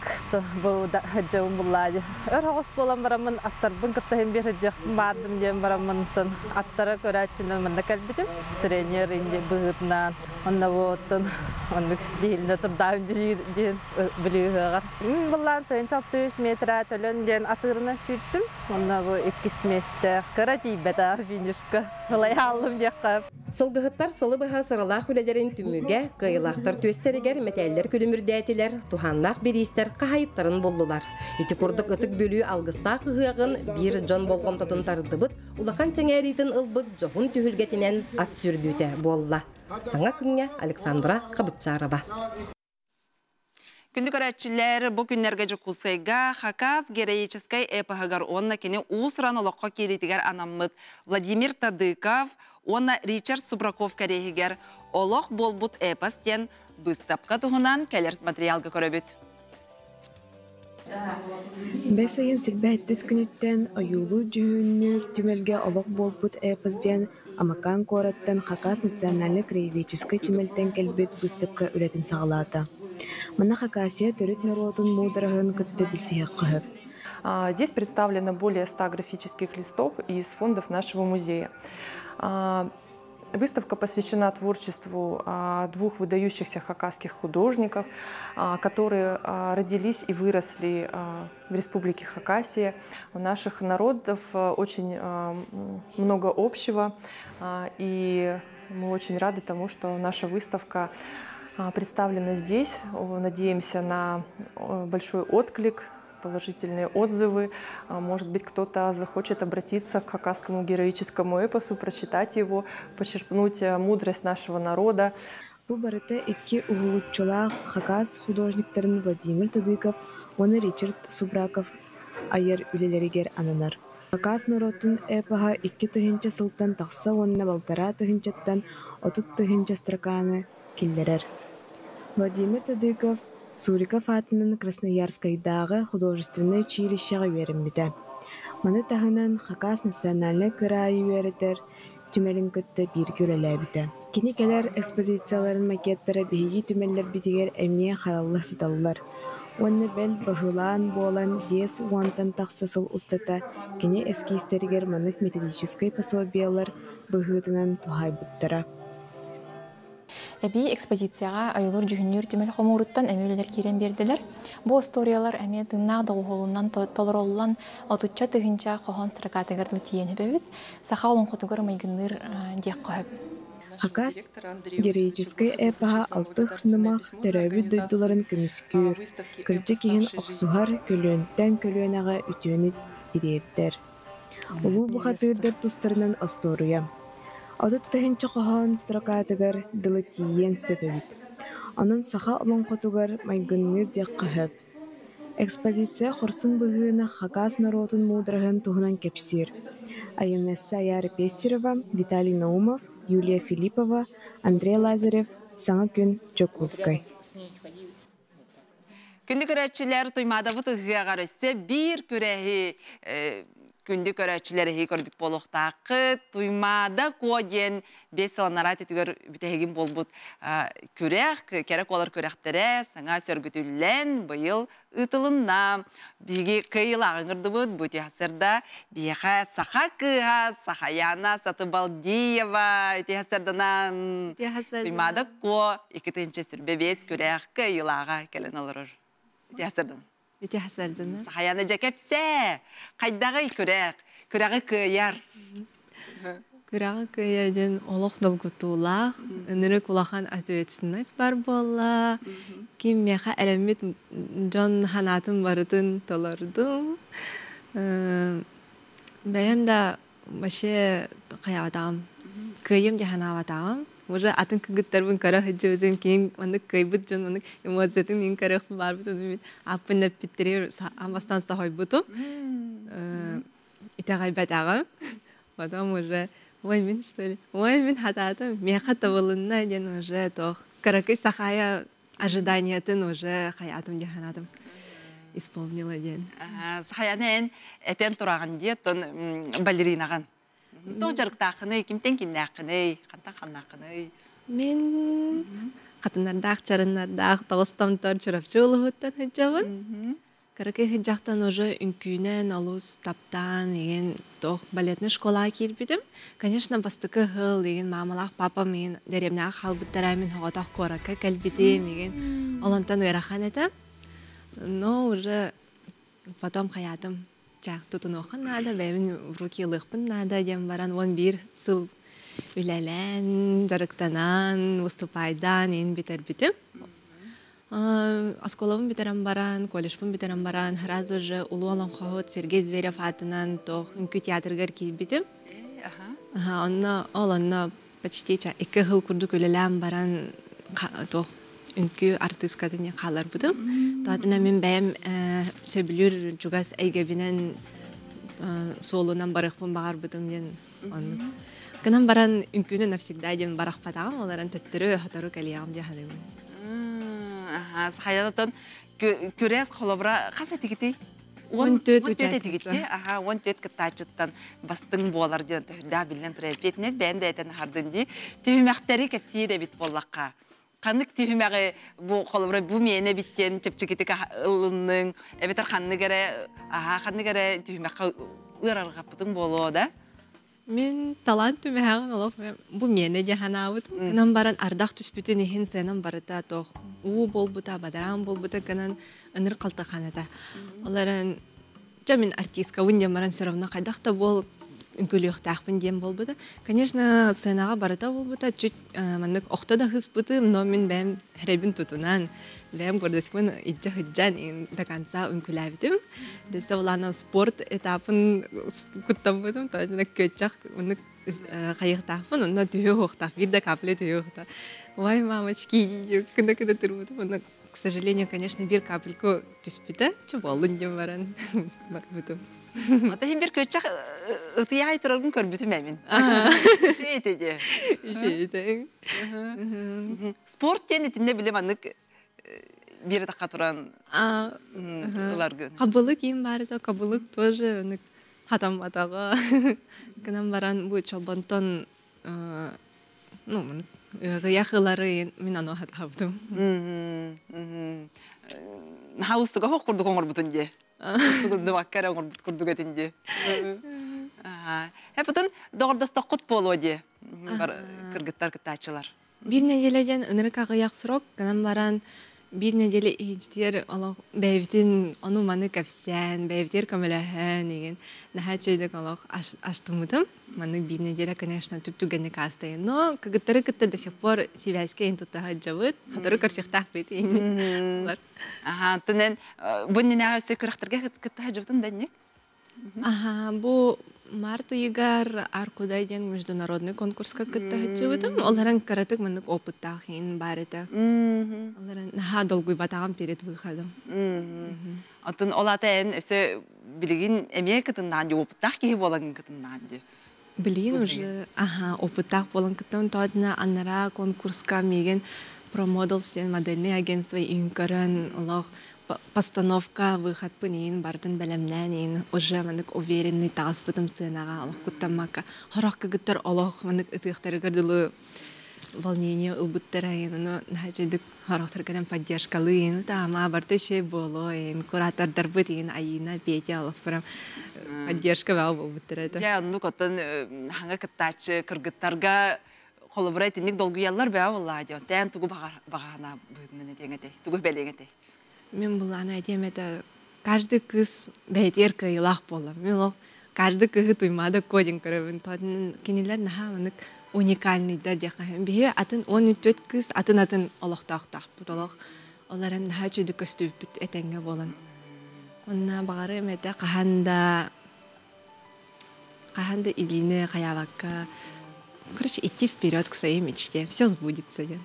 Speaker 9: бу дьабын буллаадьы. Өр оҕус буолан бараммын аттарбын кытта иһин биир сылдьыахпын баардым диэн бараммын аттара көрөөччүнэн манна кэлбитим. Тренер быһыытынан онно буоттун оннук диһилинэ турдаабын диэн Бүлүү ыһыаҕар. Мин былаан тыһыынча алта үс метра төлөн диэн атыырынан сүүртүм. Онно бу иккис миэстэ кыра тиийбэтэх финишка ылайааллым диэххэ.
Speaker 6: Сылгыһыттар сылы быһа сыралаах үлэлэрин түмүгэ кыайыылаахтар түөстэригэр мэтээллэр күлүмүрдээтилэр, туһааннаах бириистэр хаһайыттарын буллулар. Ити курдук Ытык Бүлүү алгыстаах ыһыаҕын биир дьон болҕомтотун тардыбыт, улахан сэҥээриитин ылбыт дьоһун түһүлгэтинэн ат сүүрдүүтэ буолла. Саҥа күҥҥэ Александра Хабытчарова.
Speaker 1: Күндү көрөөччүлэр, бу күннэргэ Дьокуускайга Хакас героическай эпоһыгар уонна кини уус-уран олоххо киириитигэр анаммыт Владимир Тадыков уонна Ричард Субраков кэриэһигэр Олох буолбут эпос диэн быыстапка туһунан кэлэр материалга көрөбүт.
Speaker 10: Бэс ыйын сүрбэ сэттис күнүттэн ойуулуур-дьүһүннүүр түмэлгэ Олох буолбут эпос диэн Амакан куораттан Хакас национальнай краеведческай түмэлтэн кэлбит быыстапка үлэтин саҕалаата. Манна Хакасия төрүт норуотун муудараһын кытта билсиһиэххэ сөп.
Speaker 11: Здесь представлено более 100 графических листов из фондов нашего музея. Выставка посвящена творчеству двух выдающихся хакасских художников, которые родились и выросли в Республике Хакасия. У наших народов очень много общего, и мы очень рады тому, что наша выставка представлена здесь. Надеемся на большой отклик, положительные отзывы. Может быть, кто-то захочет обратиться к хакасскому героическому эпосу, прочитать его, почерпнуть мудрость нашего народа.
Speaker 10: Бу барыта икки уһулуччулаах хакас художниктарын Владимир Тадыков уонна Ричард Субраков айар үлэлэригэр ананар. Хакас норуотун эпоһа 2 тыһыынча сылтан тахса уонна 1,5 тыһыынчаттан 30 тыһыынча строканы киллэрэр. Владимир Тадыков Суриков аатынан Красноярскайдааҕы художественнай училищеҕа үөрэммитэ. Маны таһынан Хакас национальнай кыраайы үөрэтэр түмэлин кытта бииргэ үлэлээбитэ. Кини кэлэр экспозицияларын макеттара биһиги түмэллэрбитигэр эмиэ харалла сыталлар. Уонна бэл быһылаан буолан 50-тан тахса сыл устата кини эскизтэригэр маннык методическай пособиелар быһыытынан туһайбыттара.
Speaker 12: Эбии экспозицияҕа ойуулуур дьүһүннүүр түмэл хомууруттан эмиэ үлэлэр киирэн биэрдилэр. Бу остуоруйалар эмиэ тыыннаах доҕуһуолунан толоруллан 30-ча тыһыынча хоһоон строкатыгар тиийэн эбэбит. Саха олоҥхотугар майгынныыр диэххэ сөп.
Speaker 10: Хакас героическай эпоһа алтых нымах төрөөбүт дойдуларын көмүскүүр, кырдьык иһин охсуһар көлүөнтэн көлүөнэҕэ үтүөнү тириэрдэр. Улуу бухатыырдар тустарынан остуоруйа. 30 тыһыынча хоһоон строкатыгар дылы тиийиэн сөп эбит. Онон саха олоҥхотугар майгынныыр диэххэ сөп. Экспозиция хорсун быһыыны хакас норуотун муудараһын туһунан кэпсиир. Айанесса Аяра Пестерова, Виталий Наумов, Юлия Филиппова, Андрей Лазарев, Саҥа күн, Дьокуускай.
Speaker 1: Күндү көрөөччүлэр, Туймаадабыт ыһыаҕар өссө биир күрэһи Күндү көрөөччүлэр эһиги көрбүт буолуохтааххыт. Туймаада Куо диэн 5 сыл анараа өттүгэр бүтэһигин буолбут күрэх, кэрэ куолар күрэхтэрэ саҥа сөргүтүллэн быйыл ыытылынна. Биһиги кыайыылаах ыҥырдыбыт бу үтүө биһиэхэ саха кыыһа Сахаяна Сатыбалдиева үтүө сарданан Туймаада Куо 2025 күрэх кыайыылааҕа кэлэн олорор. Үтүө сардан.
Speaker 13: Үтүө сардан.
Speaker 1: Сахаяна дьэ кэпсээ. Хайдаҕый күрэх? Күрэҕи кыайар.
Speaker 13: Күрэҕи кыайар диэн олох долгутуулаах, ынырык улахан ответственность бар буолла. Ким миэхэ эрэммит дьон санаатын барытын толордум. Бэйэм да вообще хайаабатаҕым, кыайым дии санаабатаҕым. Уже атын кыргыттарбын көрө сылдьыбытым, кини маннык кыайбыт дьон маннык эмоциятын мин көрүөхпүн баарбытын мин ааппын эппиттэригэр аан бастаан соһуйбутум. Итэҕэйбэтэҕим. Потом уже ой мин что ли, ой мин хатаатым, миэхэ табылынна диэн уже туох кыракый Сахая ожиданиятын уже хайаатым дии санаатым исполнила диэн.
Speaker 1: Сахаяны эн этэн тураҕын дии, оттон балеринаҕын. Туох дьарыктааххыный, кимтэн кимнээххиний, хантан ханнааххыный?
Speaker 13: Мин хатынардаах, чарыннардаах тоҕус томтор Чурапчы улуһуттан сылдьабын. Кыракый сылдьахтан уже үҥкүүнэн олус таптаан игин туох балетный школаҕа киирбитим. Конечно, бастакы сыл игин маамалаах папам игин дэриэбинэҕэ хаалбыттара, мин соҕотох куоракка кэлбитим игин ол онтон ыарахан этэ. Но уже потом хайаатым чэ тутунуохха наада, бэйэбин в руки ылыахпын наада диэн баран 11 сыл үлэлээн, дьарыктанан, выступайдаан иин бүтэрбитим. Оскуолабын бүтэрэн баран, колледжпын бүтэрэн баран, сразу же улуу олоҥхоһут Сергей Зверев аатынан туох үҥкүү театрыгар киирбитим. Онно ол онно почти 2 сыл курдук үлэлээн баран туох үҥкүү артыыскатын хааларбытым. Тоотуна мин бэйэм сөбүлүүр чугас эйгэбинэн суолунан барыахпын баҕарбытым диэн оннук. Гынан баран үҥкүүнү навсегда диэн барахпатаҕым, олорон төттөрү сотору кэлиэҕим дии саныыбын.
Speaker 1: Сахаянатан күрэс холобура хас этигитий?
Speaker 13: 14 участница.
Speaker 1: Аха, 14 кыттааччыттан бастыҥ буолар диэн төһүрдээх биллэн турар. Эппиэтинэс бэйэн да этэн аһардын дии. Түһүмэхтэри кэпсиир эбит буоллахха. Ханнык түһүмэҕи бу холобура бу миэнэ эбит диэн чэпчэкитик ылынныҥ, эбэтэр ханнык эрэ аха ханнык эрэ түһүмэххэ ыарарҕаппытыҥ буолуо да?
Speaker 13: Мин талант түмэһэҕин олох бу миэнэ дии санаабытым. Гынан баран ардах түспүтүн иһин сыанам барыта туох уу буолбута, бадараан буолбута гынан ыныр халтаханата. Ол эрэн дьэ мин артисткабын диэн баран все равно хайдах да буол үҥкүүлүөхтээхпин диэн буолбута. Конечно, сценаҕа барыта буолбута, чуть маннык охто да ыһыспытым, но мин бэйэм хэрэйбин тутунан, бэйэм гордостьпун илдьэ сылдьан до конца үҥкүүлээбитим. Десе улаана спорт этапын куттаммытым, тоҕо күөччэх оннук хайыахтаахпын, онно түһүө уохтаах, биир да капля түһүө уохтаах. Ой, мамочки, кына-кына турбутум, онно, к сожалению, конечно, биир капельку түспүтэ, чэ буоллун диэн баран барбытым.
Speaker 1: Ата хин бир көччэх ытыйаай тураргын көрбүтүм эмин. Иши ете де.
Speaker 13: Иши ете.
Speaker 1: Спорт диэн итинне биле маннык бир таққа туран ыларгын.
Speaker 13: Кабылык им бар то кабылык тоже хатамматаҕа. Гынан баран бу чолбонтон ну ыгыйах ылары мин аны хатабытым.
Speaker 1: Хаустуга хох курдук оҥорбутун дии. Устугун дыбакка эрэ оҥорбут курдук этин дии. Хепытын доҕордостоххут буолуо дии. Бар кыргыттар кыттааччылар.
Speaker 13: Биир неделя диэн ынырык аҕыйах срок, гынан баран биир неделя иһитигэр олох бэйэбитин ону-маны кэпсээн, бэйэбитигэр көмөлөһөн игин наһаа үчүгэйдик олох аштыммытым. Маннык биир неделя, конечно, түп-түгэнник аастайын. Но кыргыттары кытта до сих пор связька ин тутта сылдьабыт. Сотору көрсүөхтээхпит ин.
Speaker 1: Аха, тунен бу нинэҕэ өссө күрэхтэргэ кытта сылдьыбытын да инник?
Speaker 13: Аха, бу март ыйыгар Аркудай диэн международный конкурска кытта сылдьыбытым. Олорон кыратык маннык опыттаах ин баар этэ. Олорон наһаа долгуйбатаҕым перед выходом.
Speaker 1: Оттон ол ата эн өссө билигин эмиэ кытыннаан дии, опыттаах киһи буолан кытыннаан дии.
Speaker 13: Билигин уже аха опыттаах буолан кыттабын тоодуна анараа конкурска миигин Pro Models диэн модельный агентство иин көрөн олох постановка выходпын иин бартын бэлэмнээн иин уже манык уверенный таҕыспытым сыанаҕа олох куттаммакка хорох кыгыттар олох манык ытыахтарыгар дылы волнение ылбыттара иин ону наһаа хорохтор кэлэн поддержкалыы иин таама барта үчүгэй буолуо иин куратордарбыт иин Айина Петя олох прям поддержка баа буолбуттара это.
Speaker 1: Дьэ оннук оттон хаҥа кыттааччы кыргыттарга холобура итинник долгуйаллар баа буоллаа диэн тээн тугу баҕаһана быһыытынан этиэҥ этэй тугу бэлиэҥ этэй?
Speaker 13: Мен булаана этиэм это каждый кыз бэйэтигэр кыайыылаах буолла. Мен олох каждый кыһы туймаада кодин көрөбүн. Кинилэр наһаа манык уникальныйдар диэххэ. Биһи атын 14 кыз атын-атын олохтоохтоохпут олох. Оларын наһаа үчүгэй көстүүппүт этэҥҥэ буолан. Онна баҕарым этэ хаһан да илиини хайаабакка, короче, идти вперед к своей мечте. Все сбудется диэн.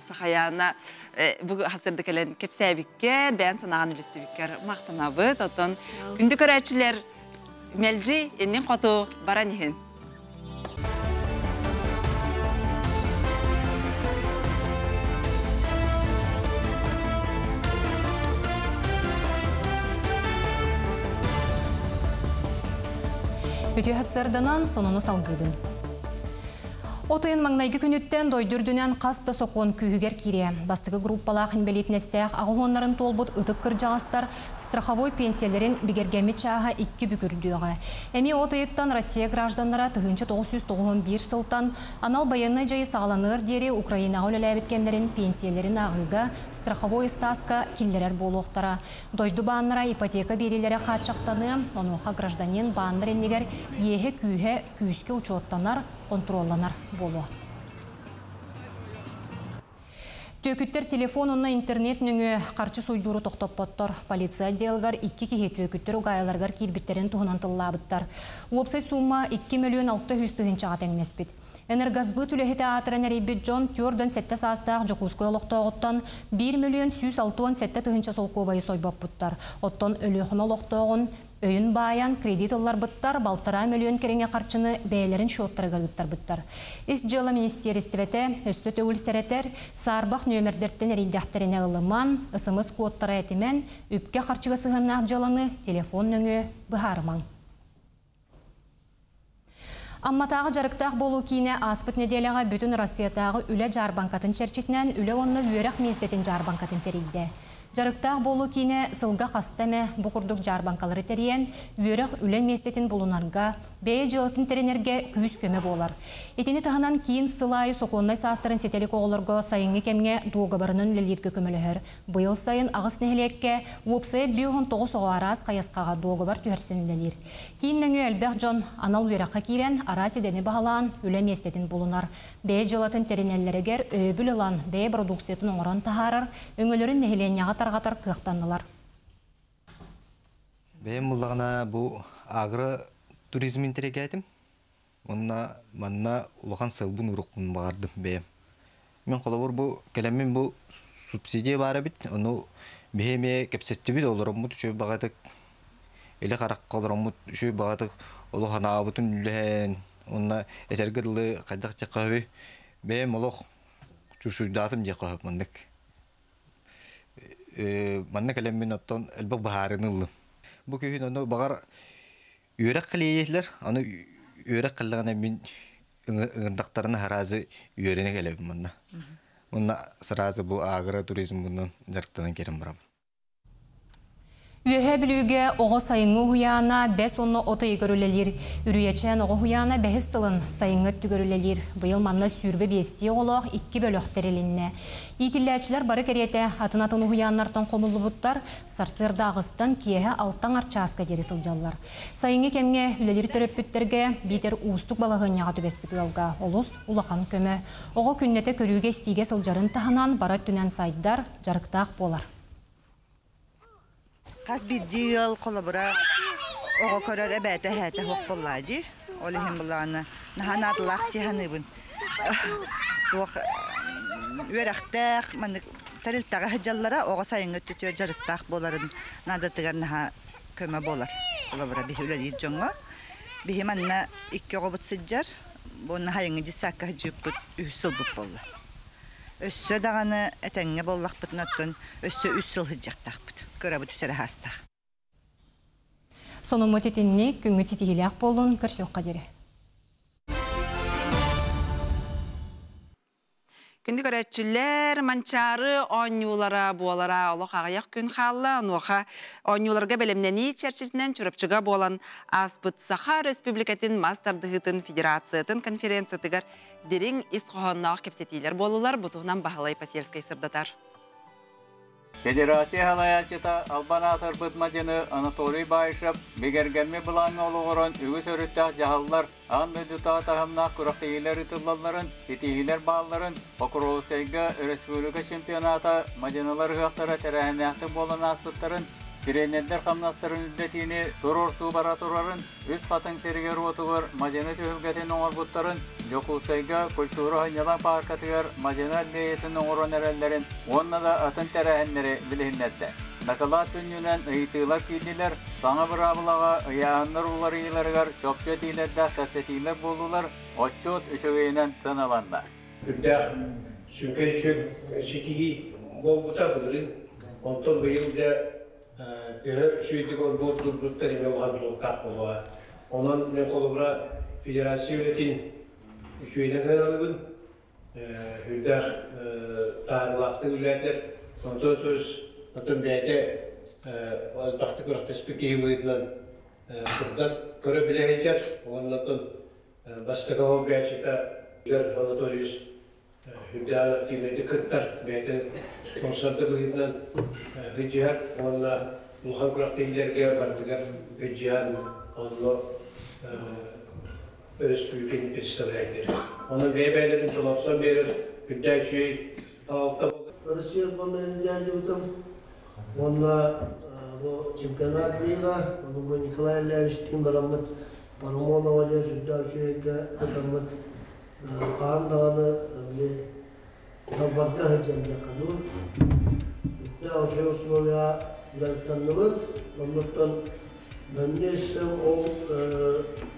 Speaker 1: Сахаяна бу хасырды кэлэн кэпсээбиккэр, бэйэн санаҕын үлэстибиккэр махтанабыт. Оттон күндү көрөөччүлэр мэлдьи иннин хоту баран иһин.
Speaker 2: Үтүө хассарданан сонуну салгыыбын. Отыйын маҥнайгы күнүттэн дойду үрдүнэн хас да сокуон күүһүгэр киириэ. Бастакы группалаах инбэлиитинэстээх аҕыһуоннарын туолбут ытык кырдьаҕастар страховой пенсиялэрин бигэргэммит чааһа 2 бүк үрдүөҕэ. Эмиэ от ыйыттан Россия гражданнара 1991 сылтан анал байыаннай дьайыы саҕаланыар диэри Украинаҕа үлэлээбит кэмнэрин пенсиялэрин ааҕыыга страховой ыстааска киллэрэр буолуохтара. Дойду бааннара ипотека биэриилэрэ хааччахтаныа, онуоха гражданин бааннар иннигэр иэһэ-күүһэ күүскэ учуоттанар, контролланар буолуо. Түөкүттэр телефон уонна интернет нөҥүө харчы суйдууру тохтоппоттор. Полиция отделыгар 2 киһи түөкүттэр угаайыларыгар киирбиттэрин туһунан тыллаабыттар. Уопсай суумма 2 600 000 тэҥнэспит. Энергосбыт үлэһитэ аатыран эрийбит дьон 47 саастаах Дьокуускай олохтооҕуттан 1 167 000 солкуобайы сойбоппуттар. Оттон Өлүөхүмэ олохтооҕун өйүн баайан кредит ылларбыттар, 1,5 миллион кэриҥэ харчыны бэйэлэрин счеттарыгар ыыттарбыттар. Ис дьыала министиэристибэтэ өссө төгүл сэрэтэр, саарбах нүөмэрдэртэн эрийдэхтэринэ ылыман, СМС кодтара этимэн, үпкэ харчыга сыһыаннаах дьыаланы телефон нөҥүө быһаарымаҥ. Амматааҕы дьарыктаах буолуу киинэ ааспыт нэдиэлэҕэ бүтүн Россиятааҕы үлэ дьаарбаҥкатын чэрчитинэн үлэ уонна үөрэх миэстэтин дьаарбаҥкатын тэрийдэ. Дьарыктаах буолуу киинэ сылга хаста эмэ бу курдук дьаарбаҥкалары тэрийэн, үөрэх үлэ миэстэтин булунарга, бэйэ дьыалатын тэринэргэ күүс-көмө буолар. Итини таһынан киин сыл аайы сокуоннай саастарын ситэлик оҕолорго сайыҥҥы кэмҥэ дуогабарынан үлэлииргэ көмөлөһөр. Быйыл сайын аҕыс нэһилиэккэ уопсайа 59 оҕо араас хайысхаҕа дуогабар түһэрсэн үлэлиир. Киин нөҥүө элбэх дьон анал үөрэххэ киирэн, араас идэни баһылаан, үлэ миэстэтин булунар. Бэйэ дьыалатын тэринэллэригэр өйөбүл ылан, бэйэ продукциятын оҥорон таһаарар, өҥөлөрүн нэһилиэнньэҕэ тарҕатар кыахтаннылар.
Speaker 14: Бэйэм буллаҕына бу агро-туризм интэриэкээтим. Онна манна улахан сылбын уруккун баҕардым бэйэм. Мен холобур бу кэлэммин бу субсидия баар эбит, ону биһи эмиэ кэпсэттибит, олороммут үчүгэй баҕатык илэ харахха олороммут үчүгэй баҕатык олох анаабытын үлэһэн, онно этэргэ дылы хайдах диэххэ бэйэм олох чусуйдаатым диэххэ сөп маннык. Манна кэлэммин оттон элбэх быһаарыыны ыллым. Бу күһүн ону баҕар үөрэх кэлиэйэлэр, аны үөрэх кэллэҕинэ мин ыҥырдахтарына сразу үөрэнэ кэлэбин манна. Уонна сразу бу агро-туризммынан дьарыктанан кэлэн барабын.
Speaker 2: Үөһээ Бүлүүгэ оҕо сайыҥҥы уһуйаана бэс уонна от ыйыгар үлэлиир. Үрүйэчээн оҕо уһуйаана бэһис сылын сайыҥҥы өттүгэр үлэлиир. Быйыл манна 25 оҕолоох 2 бөлөх тэрилиннэ. Иитиллээччилэр бары кэриэтэ атын-атын уһуйааннартан хомуллубуттар, сарсыарда аҕыстан киэһэ 6 аҥар чааска диэри сылдьаллар. Сайыҥҥы кэмҥэ үлэлиир төрөппүттэргэ биитэр уустук балаһыанньаҕа түбэспит ыалга олус улахан көмө. Оҕо күннэтэ көрүүгэ-истиигэ сылдьарын таһынан бары өттүнэн сайдар, дьарыктаах буолар.
Speaker 15: Хас биирдии ыал холобура оҕо көрөр эбээтэ эһээтэ суох буоллаа дии. Ол иһин буллаҕына наһаа наадалаах дии саныыбын. Туох үөрэхтээх маннык тэрилтэҕэ сылдьаллара оҕо сайыҥҥы өттүтүгэр дьарыктаах буоларын наадатыгар наһаа көмө буолар. Холобура биһи үлэлиир дьоҥҥо. Биһи манна икки оҕобут сылдьар. Бу сайыҥҥы детсадка сылдьыппыт үһүс сылбыт буолла. Өссө даҕаны этэҥҥэ буоллахпытына оттон өссө үс сыл сылдьыахтаахпыт. Кырабыт үс эрэ саастаах.
Speaker 2: Сонуммут итинник, күҥҥүт ситиһиилээх буоллун, көрсүөххэ диэри.
Speaker 1: Күндү көрөөччүлэр, Манчаары оонньуулара буолара олох аҕыйах күн хаалла. Онуоха оонньууларга бэлэмнэнии чэрчитинэн Чурапчыга буолан ааспыт Саха Өрөспүүбүлүкэтин мас тардыһыытын федерациятын конференциятыгар дириҥ ис хоһоонноох кэпсэтиилэр буоллулар. Бу туһунан Баһылай Посельскай сырдатар.
Speaker 16: Федерация салайааччыта албан аатырбыт мадьыны Анатолий Баишев бигэргэммит былааҥҥа олоҕуран үгүс өрүттээх дьаһаллар аан дойдутааҕы таһымнаах күрэхтэһиилэр ыытыллалларын, ситиһиилэр баалларын, Покровскайга өрөспүүбүлүкэ чемпионата мадьынылар ыһыахтара тэрээһиннээхтик буолан ааспыттарын, тренердэр хамнастарын үрдэтиини туруорсуу бара турарын, Үс Хатыҥ сиригэр-уотугар мадьыны түһүлгэтин оҥорбуттарын, Дьокуускайга культура сынньалаҥ пааркатыгар мадьыны аллеятын оҥорон эрэллэрин уонна да атын тэрээһиннэри билиһиннэрдэ. Дакылаат сүнньүнэн ыйытыылар киирдилэр, саҥа быраабылаҕа ыйааһыннар уларыйыыларыгар чопчу этиилэрдээх кэпсэтиилэр буоллулар, отчуот үчүгэйинэн сыаналанна.
Speaker 17: Үрдээх сүҥкэн үчүгэй ситиһии буолбута былырыын. Онтон быйыл дьэ төһө үчүгэйдик оргуурдурбуттар эмиэ улахан тутулуктаах буолуоҕа. Онон мин холобура федерация үлэтин үчүгэйинэн сыаналыыбын. Үрдээх таһаарыылаахтык үлэлээтилэр. Онтон сөз оттон бэйэтэ элбэхтик күрэхтэспит киһи быһыытынан сырдат көрө-билэ сылдьар. Уонна оттон бастакы солбуйааччыта Игорь Анатольевич үрдээх активнайдык кыттар, бэйэтин спонсорда быһыытынан сылдьыһар уонна улахан күрэхтэһиилэргэ барытыгар сылдьыһан онно өрөспүүбүлүкэни представляйдыр. Онон бэйэ-бэйэлэрин толорсон биэрэр үрдээх үчүгэй салалта
Speaker 18: Россия сборнайын дьаадьыбытым уонна бу чемпионат мира, бу Николай Ильевичтиин бараммыт Парамонова диэн сүрдээх үчүгэйгэ кытаммыт хаһан даҕаны били далбарга сылдьан диэххэ дуу. Үрдээх үчүгэй условия дьарыктанныбыт. Оннуттан дальнейшем ол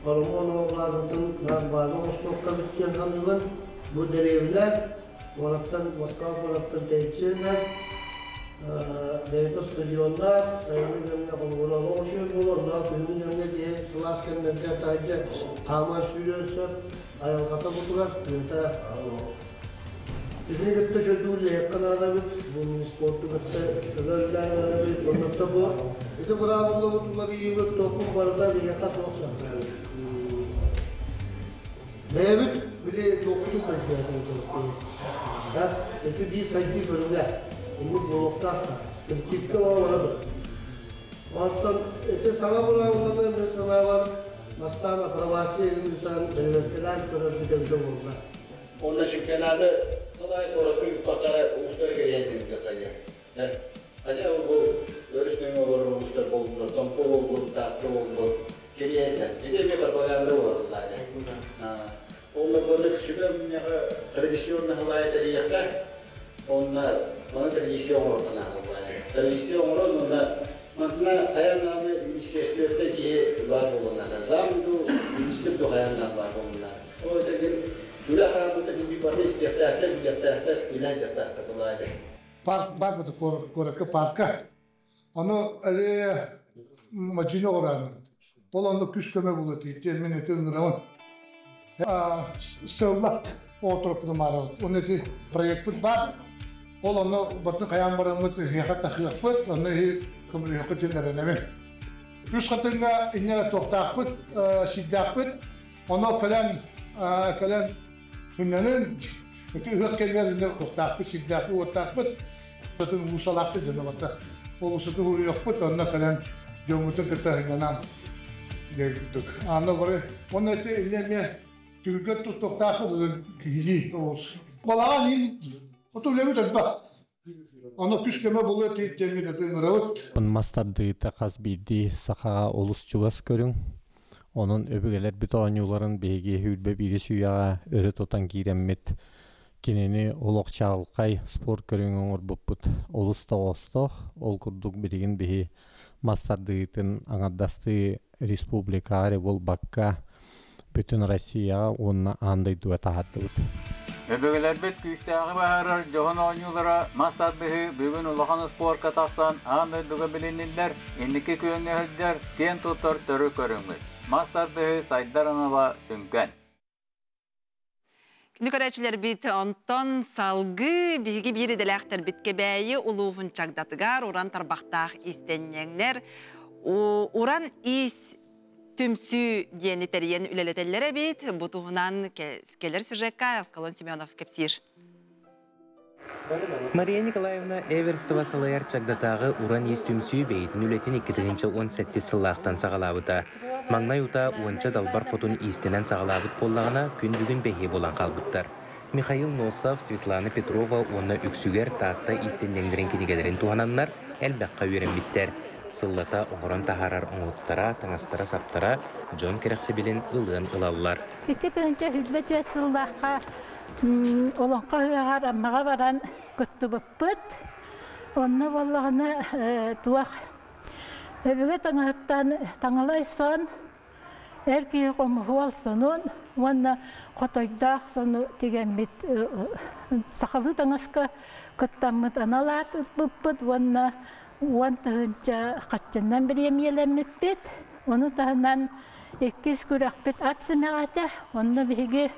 Speaker 18: Парамонова базатын база оҥостуохха эбит диэн саныыбын. Бу дэриэбинэ куораттан Москва куораттан тэйиччи бэйэтэ стадионнаах, сайыҥҥы кэмҥэ холобура олох үчүгэй буолар, онно күһүҥҥү кэмҥэ киһи сылаас кэмнэргэ таһырдьа хааман сүүрүөн сөп, айылҕата бутугар, тыата Итини кытта чөдүүр лэһиэххэ наада эбит, бу мин спорту кытта ыга үлэлээн эрэбит, оннук бу ити быраабыллабыт уларыйыыбыт туохпут барыта биһиэхэ туох сахтаабыт. Бэйэбит били туохпутун көрдөөтүбүт ити биир сайдыы көрүҥэ оннук буолуохтаах да кэлективкэ барабыт. Оттон ити саҥа быраабыланы мин санаабар бастаан апробация ыытан бэрэбиэркэлээн көрөрбүт эбитэ буолла.
Speaker 17: Онно чемпионаты Николай куоракка ыыппаттара улуустары кэрийэн тыырдахайа. Хотя бу өрүс нөҥүө олорор улуустар буоллулар, Томпо буоллун, Таатта буоллун, кэрийэллэр. Ити эмиэ пропаганда буолар Онно маннык сүбэ мунньаҕы традиционно халаайа тэрийиэххэ, онно маны традиция оҥоруохха наада Традиция оҥорон уонна манна хайаан даҕаны министерствоттан киһи баар буолуон наада. Зам дуу, министр дуу хайаан даҕаны баар буолуон наада. Ол этэргин үлэ хаамыыта билии бары истиэхтээхтэр, билиэхтээхтэр, үлэ хайдахтаахтар былаайа.
Speaker 19: Парк бар куоракка парка. Ону әле мадьыны оҕураанын. Ол онно күс көмө буолуо тиийдиэн мин ити ыҥырабын. Стелла оҕотураппытын маарабыт. Оны ити проектпыт бар. Ол онно бартын хайаан бараммыт ыһыаха тахыахпыт, онно иһи көмөлөһүөххүт диэн эрэнэбин. Үс хатыҥҥа инньэ туохтаахпыт, сирдээхпит. Ону кэлэн кэлэн Күннэнэн ити ыһыах кэмигэр иннэ туохтаахпыт, сирдээхпит, уоттаахпыт, атын уулусалаахпыт дьоно барыта. Уулуссаты уруйуохпут, онно кэлэн дьоммутун кытта сынньанан диэн курдук. Аны бары уонна ити иннэ эмиэ түһүлгэ туттуохтаахпыт киһилии олус. Балаҕан иин оту үлэбит элбэх. Аны күс көмө буолуо диэммит ыҥырабыт.
Speaker 20: Мас тардыыта хас биирдии сахаҕа олус чугас көрүҥ. Онон өбүгэлэрбит оонньууларын биһиги сүүрбэ биирис үйэҕэ өрө тутан киирэммит, кинини олох чаҕылхай спорт көрүҥүн оҥорбуппут олус тоҕоостоох. Ол курдук билигин биһи мас тардыытын аҥардастыы республикаҕа эрэ буолбакка, бүтүн Россияҕа уонна аан дойдуга таһаардыбыт.
Speaker 16: Өбүгэлэрбит күүстээҕи быһаарар дьоһун оонньуулара мас тардыһыы бүгүн улахан успуорка тахсан аан дойдуга билиниллэр, инники күөҥҥэ сылдьар, киэн туттар төрүт көрүҥмүт. Мас тардыһыы сайдар анала сүҥкэн.
Speaker 1: Күндү көрөөччүлэрбит, онтон салгыы биһиги биир идэлээхтэрбит Кэбээйи улууһун чагдатыгар уран тарбахтаах иистэнньэҥнэр уран иис түмсүү диэни тэрийэн үлэлэтэллэр эбит. Бу туһунан кэлэр сюжекка Аскалон Семенов кэпсиир.
Speaker 21: Мария Николаевна Эверстова салайар Чагдатааҕы Уран иис түмсүү бэйэтин үлэтин 2017 сыллаахтан саҕалаабыта. Маҥнай утаа уонча далбар хотун иистэнэн саҕалаабыт буоллаҕына, күн бүгүн бэһиэ буолан хаалбыттар. Михаил Носов, Светлана Петрова уонна үксүгэр Таатта иистэнньэҥнэрин кинигэлэрин туһананнар элбэххэ үөрэммиттэр. Сыллата оҥорон таһаарар оҥоһуктара, таҥастара-саптара дьон кэрэхсэбилин ылыан ылаллар.
Speaker 22: 2024 сыллаахха Олоҥхо ыһыаҕар Аммаҕа баран кыттыбыппыт. Онно буоллаҕына туох өбүгэ таҥаһыттан таҥалай сон, эр киһи хомуһуол сонун уонна хотойдоох сону тигэммит сахалыы таҥаска кыттаммыт анал аат ылбыппыт уонна 10 тыһыынча хаччыннан бириэмийэлэммиппит. Ону таһынан иккис күрэхпит ат симэҕэ этэ. Онно биһиги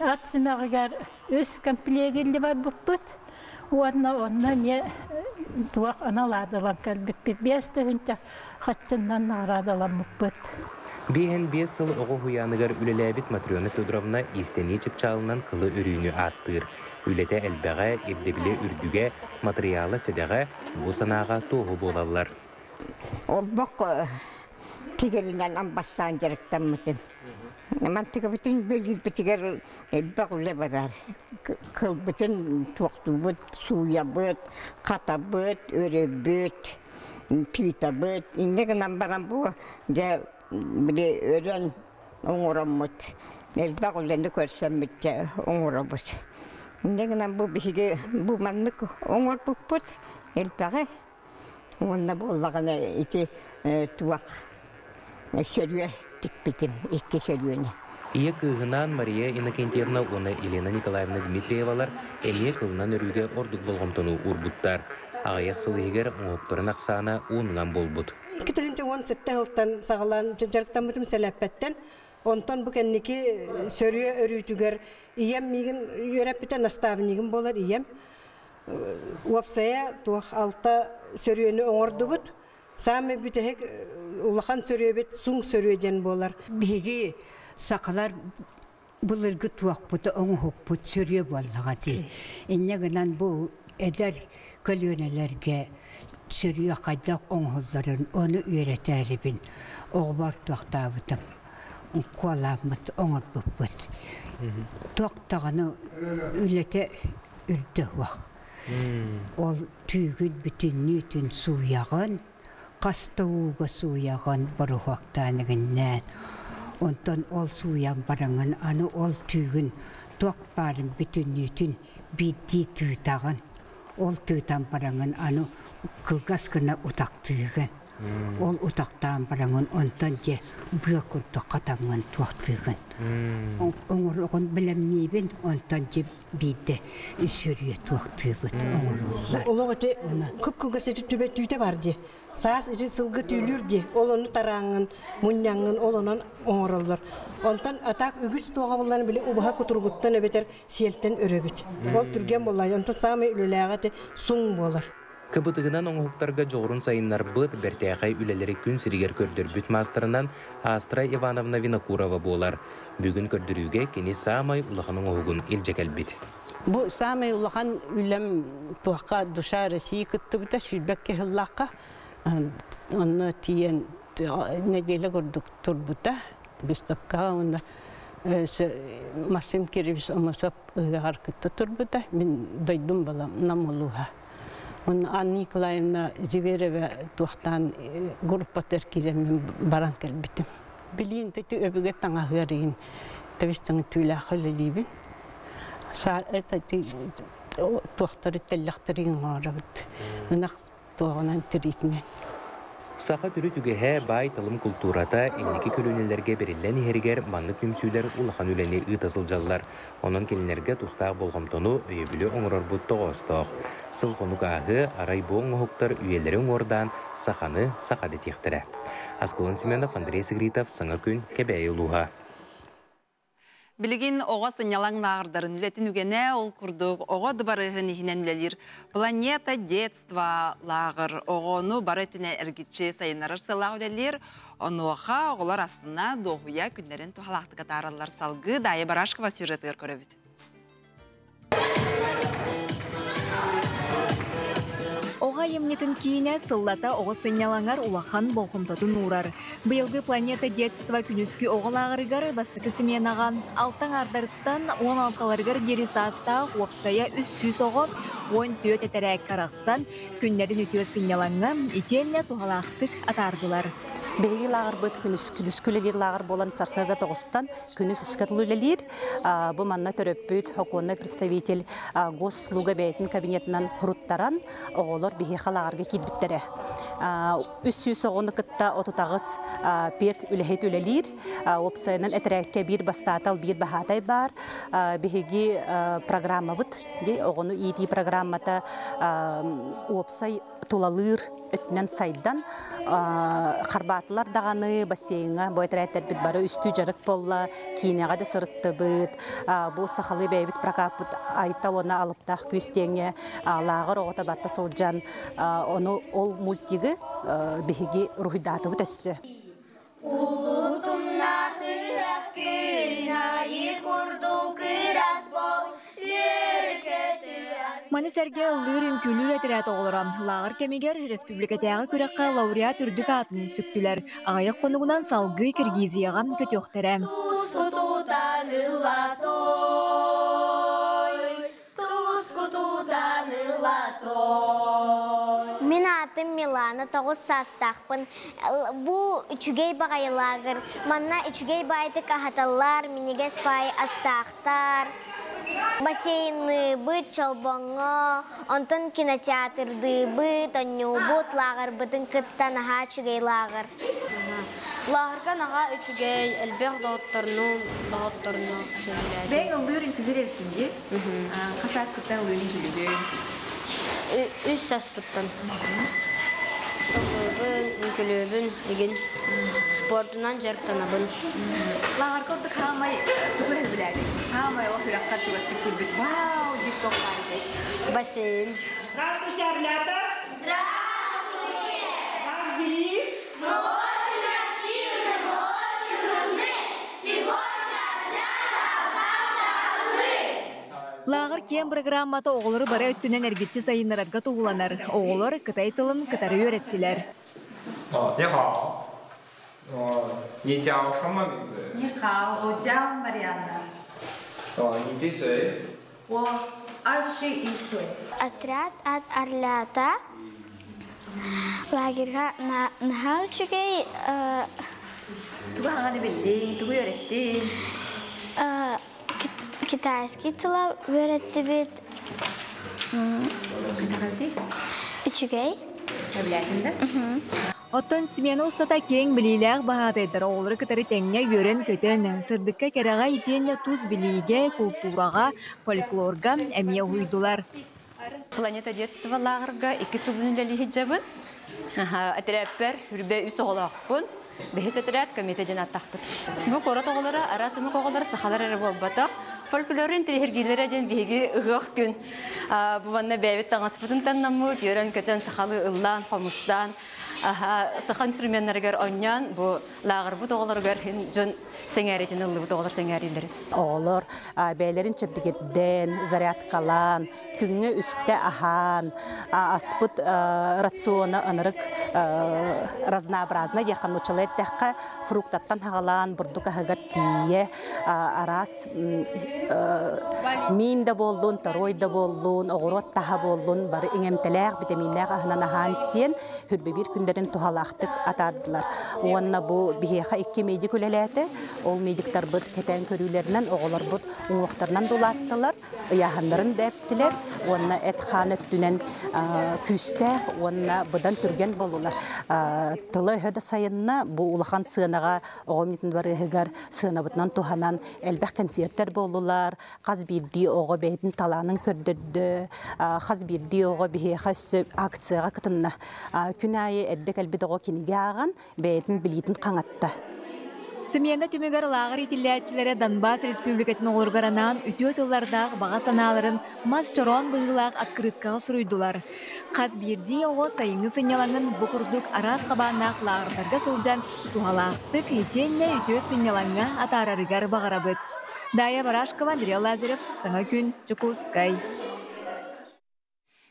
Speaker 22: ат симэҕигэр үс комплегилли барбыппыт. Уонна онно эмиэ туох анал аадалан кэлбиппит. 5 тыһыынча хаччыннан наҕараадаламмыппыт.
Speaker 21: 55 сыл оҕо уһуйааныгар үлэлээбит Матрена Федоровна иистэнии чыпчаалынан кылы өрүүнү ааттыыр. Үлэтэ элбэҕэ, ирдэбилэ үрдүгэ, матырыйаала сэдэҕэ бу санааҕа туоһу буолаллар.
Speaker 23: Олбох тигэринэн амбастаан дьарыктаммытым. Мантыкабытын бөлүүрбүтүгэр элбэх үлэ барар. Кылбытын туохтуубут, сууйабыт, хатабыт, өрөбүт, тыытабыт. Инньэ гынан баран бу дьэ били өрөн оҥороммут элбэх үлэни көрсөммүт дьэ оҥоробут. Инньэ гынан бу биһиги бу маннык оҥорбуппут элбэҕи. Уонна буоллаҕына ити туох сөрүө тикпитим, икки сөрүөнү.
Speaker 21: Ийэ кыыһынаан Мария Иннокентьевна уонна Елена Николаевна Дмитриевалар эмиэ кылынан өрүүгэ ордук болҕомтону уурбуттар. Аҕыйах сыл иһигэр оҥоһуктарын ахсаана уонунан буолбут.
Speaker 24: 2017 сылтан саҕалаан дьарыктаммытым сэлэппэттэн. Онтон бу кэнники сөрүө өрүүтүгэр ийэм миигин үөрэппитэ, наставнигым буолар ийэм. Уопсайа туох алта сөрүөнү оҥордубут. Саамай бүтэһик улахан сөрүөбүт суҥ сөрүө диэн буолар.
Speaker 25: Биһиги сахалар былыргы туохпут оҥоһукпут сөрүө буоллаҕа дии. Инньэ гынан бу эдэр көлүөнэлэргэ сөрүө хайдах оҥоһулларын ону үөрэтээрибин оҕобор туохтаабытым куолааммыт оҥорбуппут. Туох даҕаны үлэтэ үрдэ суох. Ол түүгүн бүтүннүүтүн сууйаҕын, хас да ууга сууйаҕын боруһуоктаан игиннээн. Онтон ол сууйан бараҥын аны ол түүгүн туох баарын бүтүннүүтүн биирдии тыытаҕын. Ол тыытан бараҥын аны кылгас гына утахтыыгын. Ол утахтаан бараҥын онтон дьэ быа курдук хатаҥҥын туохтыыгын. Оҥороҕун бэлэмниибин, онтон дьэ биирдэ сөрүө туохтыыбыт оҥоруллар.
Speaker 24: Олох ити кып-кылгас ити түбэ түүтэ бар дии. Саас ити сылгы түүлүүр дии. Ол ону тарааҥҥын, мунньаҥҥын ол онон оҥороллор. Онтон атаак үгүс туоҕа буллан били убаһа кутуругуттан эбэтэр сиэлтэн өрөбүт. Ол түргэн буоллаа. Онтон саамай үлэлээҕэ ити суҥ буолар.
Speaker 21: Кыбытыгынан оҥоһуктарга дьоҕурун сайыннарбыт, бэртээхэй үлэлэри күн сиригэр көрдөрбүт маастарынан Астра Ивановна Винокурова буолар. Бүгүн көрдөрүүгэ кини саамай улахан оҥоһугун илдьэ кэлбит.
Speaker 26: Бу саамай улахан үлэм туохха Душа России кыттыбыта 22 сыллаахха онно тиийэн нэдиэлэ курдук турбута выставкаҕа уонна Максим Кириллович Аммосов ыһыаҕар кытта турбута мин дойдум балам Нам улууһа. Онно Анна Николаевна Зверева туохтаан группатыгар киирэн баран кэлбитим. Билиин ити өбүгэ таҥаһыар иһин тэбис-тэҥ түүлээххэ үлэлиибин. Это туохтары тэллэхтэрин оҥоробут. Ынах туоҕунан тириитинэн.
Speaker 21: Саха төрүт үгэһэ, баай-талым култуурата инники көлүөнэлэргэ бэриллэн иһэригэр маннык түмсүүлэр улахан үлэни ыыта сылдьаллар. Онон кинилэргэ тустаах болҕомтону, өйөбүлү оҥорорбут тоҕоостоох. Сыл-хонук ааһыа, арай бу оҥоһуктар үйэлэри уҥуордаан саханы саха дэтиэхтэрэ. Аскалон Семенов, Андрей Сыгритов, Саҥа күн, Кэбээйи улууһа.
Speaker 1: Билигин оҕо сынньалаҥ лааҕырдарын үлэтин үгэнэ ол курдук оҕо дыбарыаһын иһинэн үлэлиир Планета детства лааҕыр оҕону бары өттүнэн эргиччи сайыннарар сыаллаах үлэлиир. Онуоха оҕолор астына, дуоһуйа күннэрин туһалаахтык атаараллар. Салгыы Дайя Барашкова сюжетыгар көрөбүт.
Speaker 3: Оҕо айымньытын киинэ сыллата оҕо сынньалаҥар улахан болҕомтотун уурар. Быйылгы «Планета детства» күнүскү оҕо лааҕырыгар бастакы сменаҕа алта аҥаардарыттан 16-ларыгар диэри саастаах уопсайа 300 оҕо 14 этэрээккэ арахсан, күннэрин үтүө сынньалаҥҥа итиэннэ туһалаахтык атаардылар.
Speaker 4: Биһиги лааҕырбыт күнүскү үлэлиир лааҕыр буолан сарсыарда тоҕустан күнүс үскэ дылы үлэлиир. Бу манна төрөппүт сокуоннай представитель госуслуга бэйэтин кабинетынан суруттаран оҕолор биһиэхэ лааҕырга киирбиттэрэ. 300 оҕону кытта 38 пед үлэһит үлэлиир. Уопсайынан этэрээккэ биир бастаатал, биир баһаатай баар. Биһиги программабыт, оҕону иитии программата уопсай тулалыыр өттүнэн сайдан харбаатылар даҕаны бассейҥа бу этэрээттэрбит бары үстүү дьарык буолла киинэҕэ да сырыттыбыт бу сахалыы бэйэбит прокаппыт айта уонна алыптаах күүс диэҥҥэ лааҕыр оҕото батта сылдьан ону ол мультигы биһиги уруһуйдаатыбыт өссө.
Speaker 5: Улутумнаатыах күн айы курдук ырас бол,
Speaker 3: Маны сэргэ ыллыыр үҥкүүлүүр этэрээт оҕолоро лааҕыр кэмигэр республикатааҕы күрэххэ лауреат үрдүк аатын сүктүлэр. Аҕыйах хонугунан салгыы Киргизияҕа көтүөхтэрэ.
Speaker 5: Тускутутан ыла той, тускутутан ыла той.
Speaker 7: Мин аатым Милана, 9 саастаахпын. Бу үчүгэй баҕайы лааҕыр. Манна үчүгэй баайдык аһаталлар, минньигэс баай астаахтар. Бассейнныыбыт, чолбоҥҥо, онтон кинотеатрдыыбыт, оонньуубут, лааҕырбытын кытта наһаа үчүгэй лааҕыр.
Speaker 8: Лааҕырга наһаа үчүгэй, элбэх доҕотторну, доҕотторну сөбүлээтим.
Speaker 9: Бэйэҥ ыллыыр үҥкүүлүүр эбиккин дии. Хас ааспыттан ыллыыр үҥкүүлүүгүн?
Speaker 8: Үс сааспыттан. Ыллыыбын, үҥкүүлүүбүн, игин. Спордунан дьарыктанабын.
Speaker 9: Лааҕырга ордук хаамай тугу сөбүлээтиҥ? Хаамай ол күрэххэр чугастык киирбит вау диир туох баар этэй?
Speaker 8: Бассейн.
Speaker 1: Здравствуйте, орлята!
Speaker 5: Здравствуйте!
Speaker 1: Ваш девиз?
Speaker 5: Мы очень активны, мы очень нужны. Сегодня орлята, а завтра орлы!
Speaker 3: Лааҕыр киэҥ программата оҕолору бары өттүнэн эргиччи сайыннарарга туһуланар. Оҕолор кытай тылын кытары үөрэттилэр.
Speaker 27: 你好，哦，你叫什么名字？
Speaker 28: 你好，我叫 Marianna。
Speaker 27: 哦，你几岁？
Speaker 28: 我21岁。
Speaker 7: Отряд от орлята. Лагерьга наһаа үчүгэй
Speaker 9: Тугу хаҥаны биллиҥ, тугу үөрэттиҥ?
Speaker 7: Китайский тыла үөрэттибит. Үчүгэй.
Speaker 9: Сөбүлээтиҥ да?
Speaker 3: Оттон смена устата киэҥ билиилээх баһаатайдар оҕолору кытары тэҥҥэ үөрэн-көтөн, сырдыкка кэрэҕэ итиэннэ тус билиигэ, култуураҕа, фольклорга эмиэ уһуйдулар.
Speaker 29: Планета детства лааҕырга икки сылын үлэлии сылдьабын. Этэрээппэр үрбэ үс оҕолоохпун. Бэһис этэрээт комитет диэн ааттаахпыт. Бу куорат оҕолоро, араас омук оҕолоро сахалар эрэ буолбатах. Фольклору интэриэһиргииллэрэ диэн биһиги ыһыах күн. Бу манна бэйэбит таҥаспытын таннаммыт, үөрэн-көтөн сахалыы ыллаан, хомустаан, саха инструменнарыгар оонньоон бу лааҕырбыт оҕолоругар дьон сэҥээритин ыллыбыт оҕолор сэҥээриилэрин.
Speaker 4: Оҕолор бэйэлэрин чэбдигирдэн, зарядкалаан, күҥҥэ үстэ аһаан, аспыт рациона ынырык разнообразно диэххэ нууччалыы эттэххэ фруктаттан хаҕалаан бурдук аһыгар тиийэ араас миин да буоллун, торуой да буоллун, оҕуруот таһа буоллун бары иҥэмтэлээх, битэмииннээх аһынан аһаан сиэн хүрбэбиир күннэрин күннэрин туһалаахтык атаардылар. Уонна бу биһиэхэ икки медик үлэлээтэ. Ол медиктарбыт кэтээн көрүүлэринэн оҕолорбут уҥуохтарынан дулааттылар, ыйааһыннарын да эптилэр уонна эт-хаан өттүнэн күүстээх уонна быдан түргэн буоллулар. Тыла-өһө да сайынна, бу улахан сыанаҕа оҕо митин барыһыгар сыанабытынан туһанан элбэх кэнсиэртэр буоллулар, хас биирдии оҕо бэйэтин талаанын көрдөрдө, хас биирдии оҕо биһиэхэ өссө акцияҕа кытынна. Күн аайы эрдэ кэлбит оҕо кинигэ ааҕан, бэйэтин билиитин хаҥатта.
Speaker 3: Смена түмүгэр лааҕыр иитиллээччилэрэ Донбасс Республикатын оҕолоругар анаан үтүө тыллардаах баҕа санааларын мас чороон быһыылаах открыткаҕа суруйдулар. Хас биирдии оҕо сайыҥҥы сынньалаҥын бу курдук араас хабааннаах лааҕырдарга сылдьан туһалаахтык итиэннэ үтүө сынньалаҥҥа атаарарыгар баҕарабыт. Дая Барашкова, Андрей Лазарев, Саҥа күн, Дьокуускай.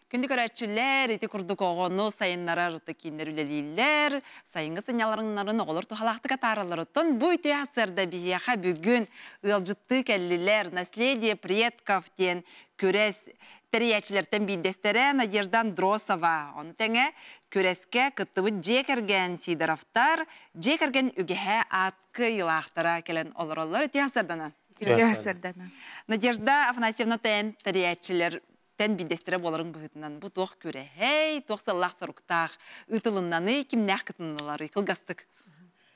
Speaker 1: Күндү көрөөччүлэр, ити курдук оҕону сайыннарар кииннэр үлэлииллэр, сайыҥҥы сынньалаҥнарын оҕолор туһалаахтык атааралларыттан бу үтүө сарсыарда биһиэхэ бүгүн ыалдьыттыы кэллилэр. Наследие предков диэн күрэс тэрийээччилэртэн биирдэстэрэ Надежда Андросова. Ону тэҥэ күрэскэ кыттыбыт дьиэ кэргэн Сидоровтар дьиэ кэргэн үгэһэ аат кыайыылаахтара кэлэн олороллор. Үтүө сарсыарданан.
Speaker 2: Үтүө сарсыарданан.
Speaker 1: Надежда Афанасьевна тэн тэрийээччилэр тэн биирдэстэрэ буоларын быһыытынан бу туох күрэһэй, туох сыллаах-соруктаах ыытылыннаны, кимнээх кытынныларый кылгастык?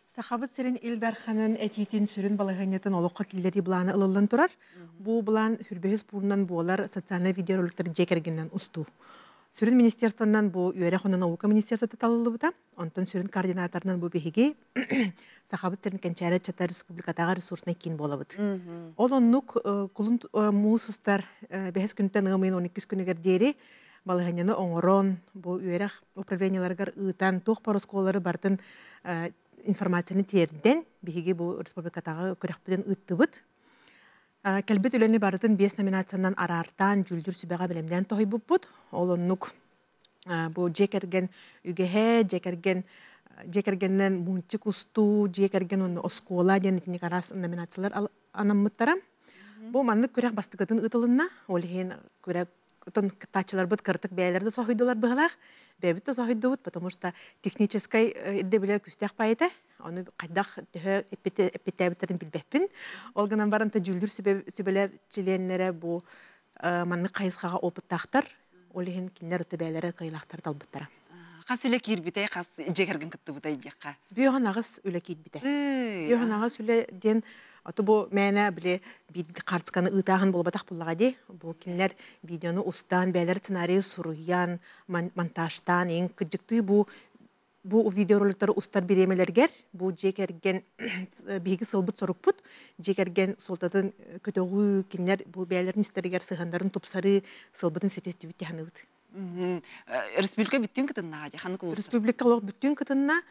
Speaker 2: Сахабыт сирин Ил Дарханын этиитин сүрүн балаһыанньатын олоххо киллэрии былаана ылыллан турар. Бу былаан сүрбэһис пуунунан буолар социальнай видеороликтар дьиэ кэргэнинэн устуу. Сүрүн министерствонан бу үөрэх уонна наука министерствота талыллыбыта. Онтон сүрүн координаторынан бу биһиги Сахабыт сирин Кэнчээри ыччата республикатааҕы ресурснай киин буолабыт. Ол оннук кулун муус устар бэһис күнтэн ыам ыйын 12 күнүгэр диэри балаһыанньаны оҥорон, бу үөрэх управлениеларыгар ыытан, туох бар оскуолалары барытын информацияны тиэрдэн, биһиги бу республикатааҕы күрэхпитин ыыттыбыт. Кэлбит үлэни барытын биэс номинациянан араартаан, дьүүллүүр сүбэҕэ бэлэмнээн тоһуйбуппут. Ол оннук бу дьиэ кэргэн үгэһэ, дьиэ кэргэн дьиэ кэргэнинэн мультик устуу, дьиэ кэргэн уонна оскуола диэн итинник араас номинациялар анаммыттара. Бу маннык күрэх бастакытын ыытылынна. Ол иһин күрэх отон кыттааччыларбыт кыратык бэйэлэрэ да соһуйдулар быһалаах. Бэйэбит да соһуйдубут, потому что техническай ирдэбилэ күүстээх паайыта. Ону хайдах төһө эппиттээбиттэрин билбэппин. Ол гынан баран дьүүллүүр сүбэлэр чилиэннэрэ бу маннык хайысхаҕа опыттаахтар. Ол иһин кинилэр өтө бэйэлэрэ кыайыылаахтары талбыттара.
Speaker 1: Хас үлэ киирбитэй, хас дьиэ кэргэн кыттыбытай диэххэ?
Speaker 2: Бүөҕүн аҕыс үлэ киирбитэ. Бүөҕүн аҕыс үлэ диэн ото бу мээнэ били биир хаартысканы ыытааһын буолбатах буллаҕа дии. Бу кинилэр видеону устан, бэйэлэрэ сценарийы суруйан, монтажтаан, ең кыдьыктыы бу бу видеороликтары устар бириэмэлэргэр бу дьиэ кэргэн биһиги сылбыт сорукпут дьиэ кэргэн суолтатын көтөҕүү кинилэр бу бэйэлэрин истэригэр сыһыаннарын тупсарыы сылбытын ситистибит дии
Speaker 1: Республика бүттүүн кытыннаҕа дии ханнык улуустар?
Speaker 2: Республика олох бүттүүн кытынна.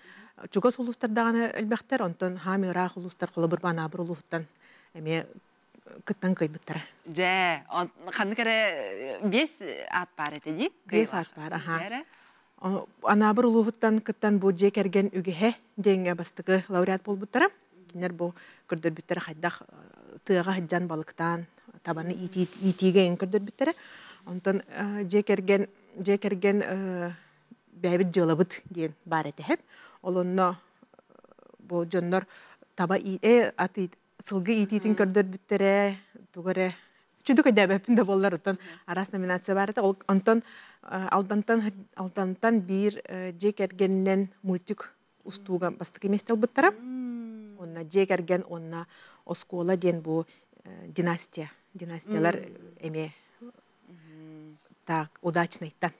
Speaker 2: Чугас улуустар даҕаны элбэхтэр, онтон хаам ыраах улуустар холобур Анаабыр улууһуттан эмиэ кыттан кыайбыттара.
Speaker 1: Дьэ, ханнык эрэ биэс аат баар этэ дии?
Speaker 2: Биэс аат баар, аха. Анаабыр улууһуттан кыттан бу дьиэ кэргэн үгэһэ диэҥҥэ бастакы лауреат буолбуттара. Кинилэр бу көрдөрбүттэрэ хайдах тыаҕа сылдьан балыктаан табаны иитиигэ эҥин көрдөрбүттэрэ. Онтон дьиэ кэргэн дьиэ кэргэн бэйэбит дьыалабыт диэн баар этэһэп. Ол онно бу дьоннор таба ат сылгы иитиитин көрдөрбүттэрэ, тугу эрэ чудук өйдөөбөппүн да буоллар оттон араас номинация баар этэ. Онтон Алдантан Алдантан биир дьиэ кэргэнинэн мультик устууга бастакы миэстэ ылбыттара. Уонна дьиэ кэргэн уонна оскуола диэн бу династия. Династиялар эмиэ так удачнайтан.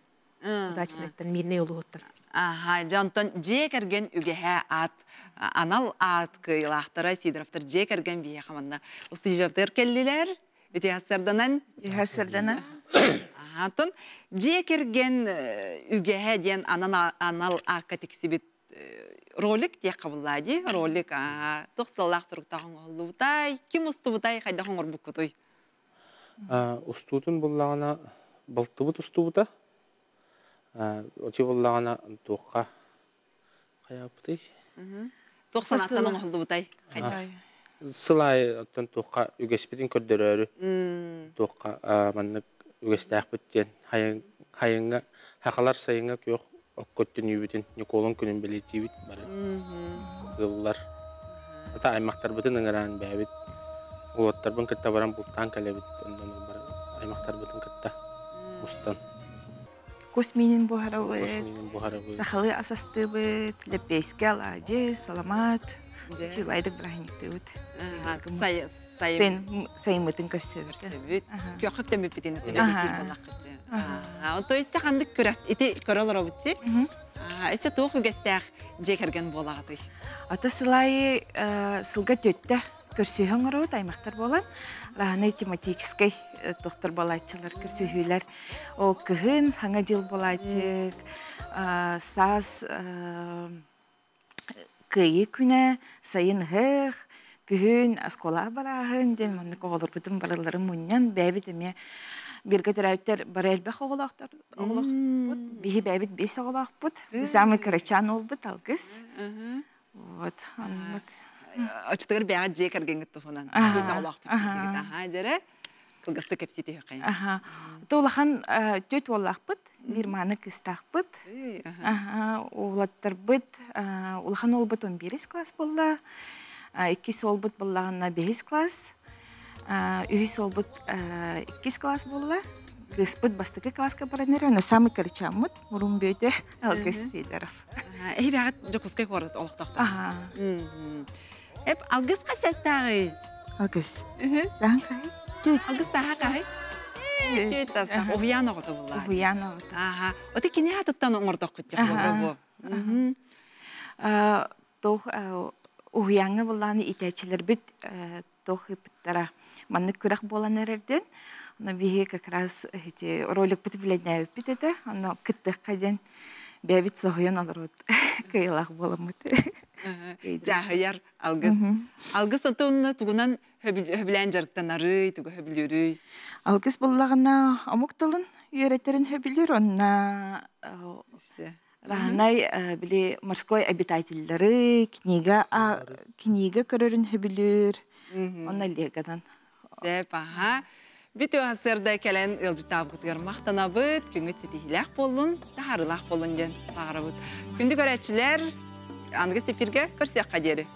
Speaker 2: Удачнайтан мирнэй улууһуттан.
Speaker 1: Аха, дьэ онтон дьиэ кэргэн үгэһэ аат анал аат кыайыылаахтара Сидоровтар дьиэ кэргэн биһиэхэ манна устудьуоннар кэллилэр. Итиһассарданан.
Speaker 2: Итиһассарданан.
Speaker 1: Онтон дьиэ кэргэн үгэһэ диэн анал аакка тиксибит ролик диэххэ буллаа дии. Ролик туох сыаллаах суруктаах оҥоһуллубутай, ким устубутай, хайдах оҥорбуккутуй?
Speaker 6: Устуутун буллаҕына балтыбыт устубута. Очи буллаҕына туохха хайааппытый?
Speaker 1: Туох санааттан оҥоһуллубутай?
Speaker 6: Сыл аайы оттон туохха үгэспитин көрдөрөөрү туохха маннык үгэстээхпит диэн хайыҥҥа хахалар сайыҥҥа күөх Окко түнүүбүтүн Ньукуолун күнүн бэлиэтиибит бары ыаллар. Ата аймактарбытын ыҥыраан бэйэбит уолаттарбын кытта баран бултаан кэлэбит онон бары аймактарбытын кытта мустан.
Speaker 10: Кус миинин буһарабыт.
Speaker 6: Кус миинин буһарабыт.
Speaker 10: Сахалыы ас астыыбыт, лэппиэскэ, алаадьы, саламаат. Үчүгэйдик бырааһынньыктыыбыт.
Speaker 1: Сайын
Speaker 10: сайыммытын көрсөбүт.
Speaker 1: Көрсөбүт. Күөххэ үктэммиппитин бэлиэтиир буоллаххыт. Онто өссө ханнык күрэх ити көрө олоробут си. Өссө туох үгэстээх дьиэ кэргэн буолаҕытый?
Speaker 10: Ата сылайы сылга төттө көрсүһэ оҥоробут аймахтар буолан раһанай тематическай тохтор буолааччылар көрсүһүүлэр о кыһын саҥа дьыл буолааччык саас Кыайыы күнэ, сайын ыһыах, күһүн оскуолаҕа барааһын диэн маннык оҕолорбутун барыларын мунньан бэйэбит эмиэ бииргэ төрөөбүттэр бары элбэх оҕолоохтор оҕолоохпут. Биһи бэйэбит биэс оҕолоохпут. Самый кырачаан уолбут Алгыс. Вот, оннук.
Speaker 1: Оччотугар бэйэҕит дьиэ кэргэҥҥит туһунан биэс оҕолоохпут диигит. Аһаа, дьэрэ. Кылгастык кэпсии түһүөххэйин.
Speaker 10: Аха. То улахан түөрт уоллаахпыт, биир мааны кыыстаахпыт. Аха, уолаттарбыт улахан уолбут 11 класс буолла. Иккис уолбут буоллаҕына бэһис класс. Үһүс уолбут иккис класс буолла. Кыыспыт бастакы класска баран эрэр, уонна самый кырачааммыт Мурун Бүөтэ Алгыс Сидоров.
Speaker 1: Эһи бэҕэт Дьокуускай куорат олохтоохтор.
Speaker 10: Аха.
Speaker 1: Эп алгыс хас састааҕый?
Speaker 10: Алгыс. Саһан хаһый? Түөт.
Speaker 1: Алгыс сааһа хаһый? Түөт саастаах. Уһуйаан оҕото буллаа.
Speaker 10: Уһуйаан оҕото.
Speaker 1: Аха. Ота кини атыттан оҥордоххут бу.
Speaker 10: Туох уһуйааҥҥа буллааны иитээччилэрбит туох ыыппыттара маннык күрэх буолан эрэрдин. Ону биһи как раз ити роликпыт билэннээбиппит этэ. Ону кыттыахха диэн бэйэбит соһуйан олорбут кыайыылаах буоламмыт.
Speaker 1: Дьааһыйар алгыс. Алгыс отун тугунан хөбүлээн дьарыктанарый, тугу хөбүлүүрүй?
Speaker 10: Алгыс буллаҕына омук тылын үөрэтэрин хөбүлүүр, онна Раһанай били морской обитателлары книга книга көрөрүн хөбүлүүр, онно легадан.
Speaker 1: Сөп, аха. Бүт сырда кэлэн ыалдьытаабытыгар махтанабыт, күҥҥүт ситиһиилээх буоллун, таһаарыылаах буоллун диэн баҕарабыт. Күндү көрөөччүлэр, аныгы эфиргэ көрсүөххэ диэри.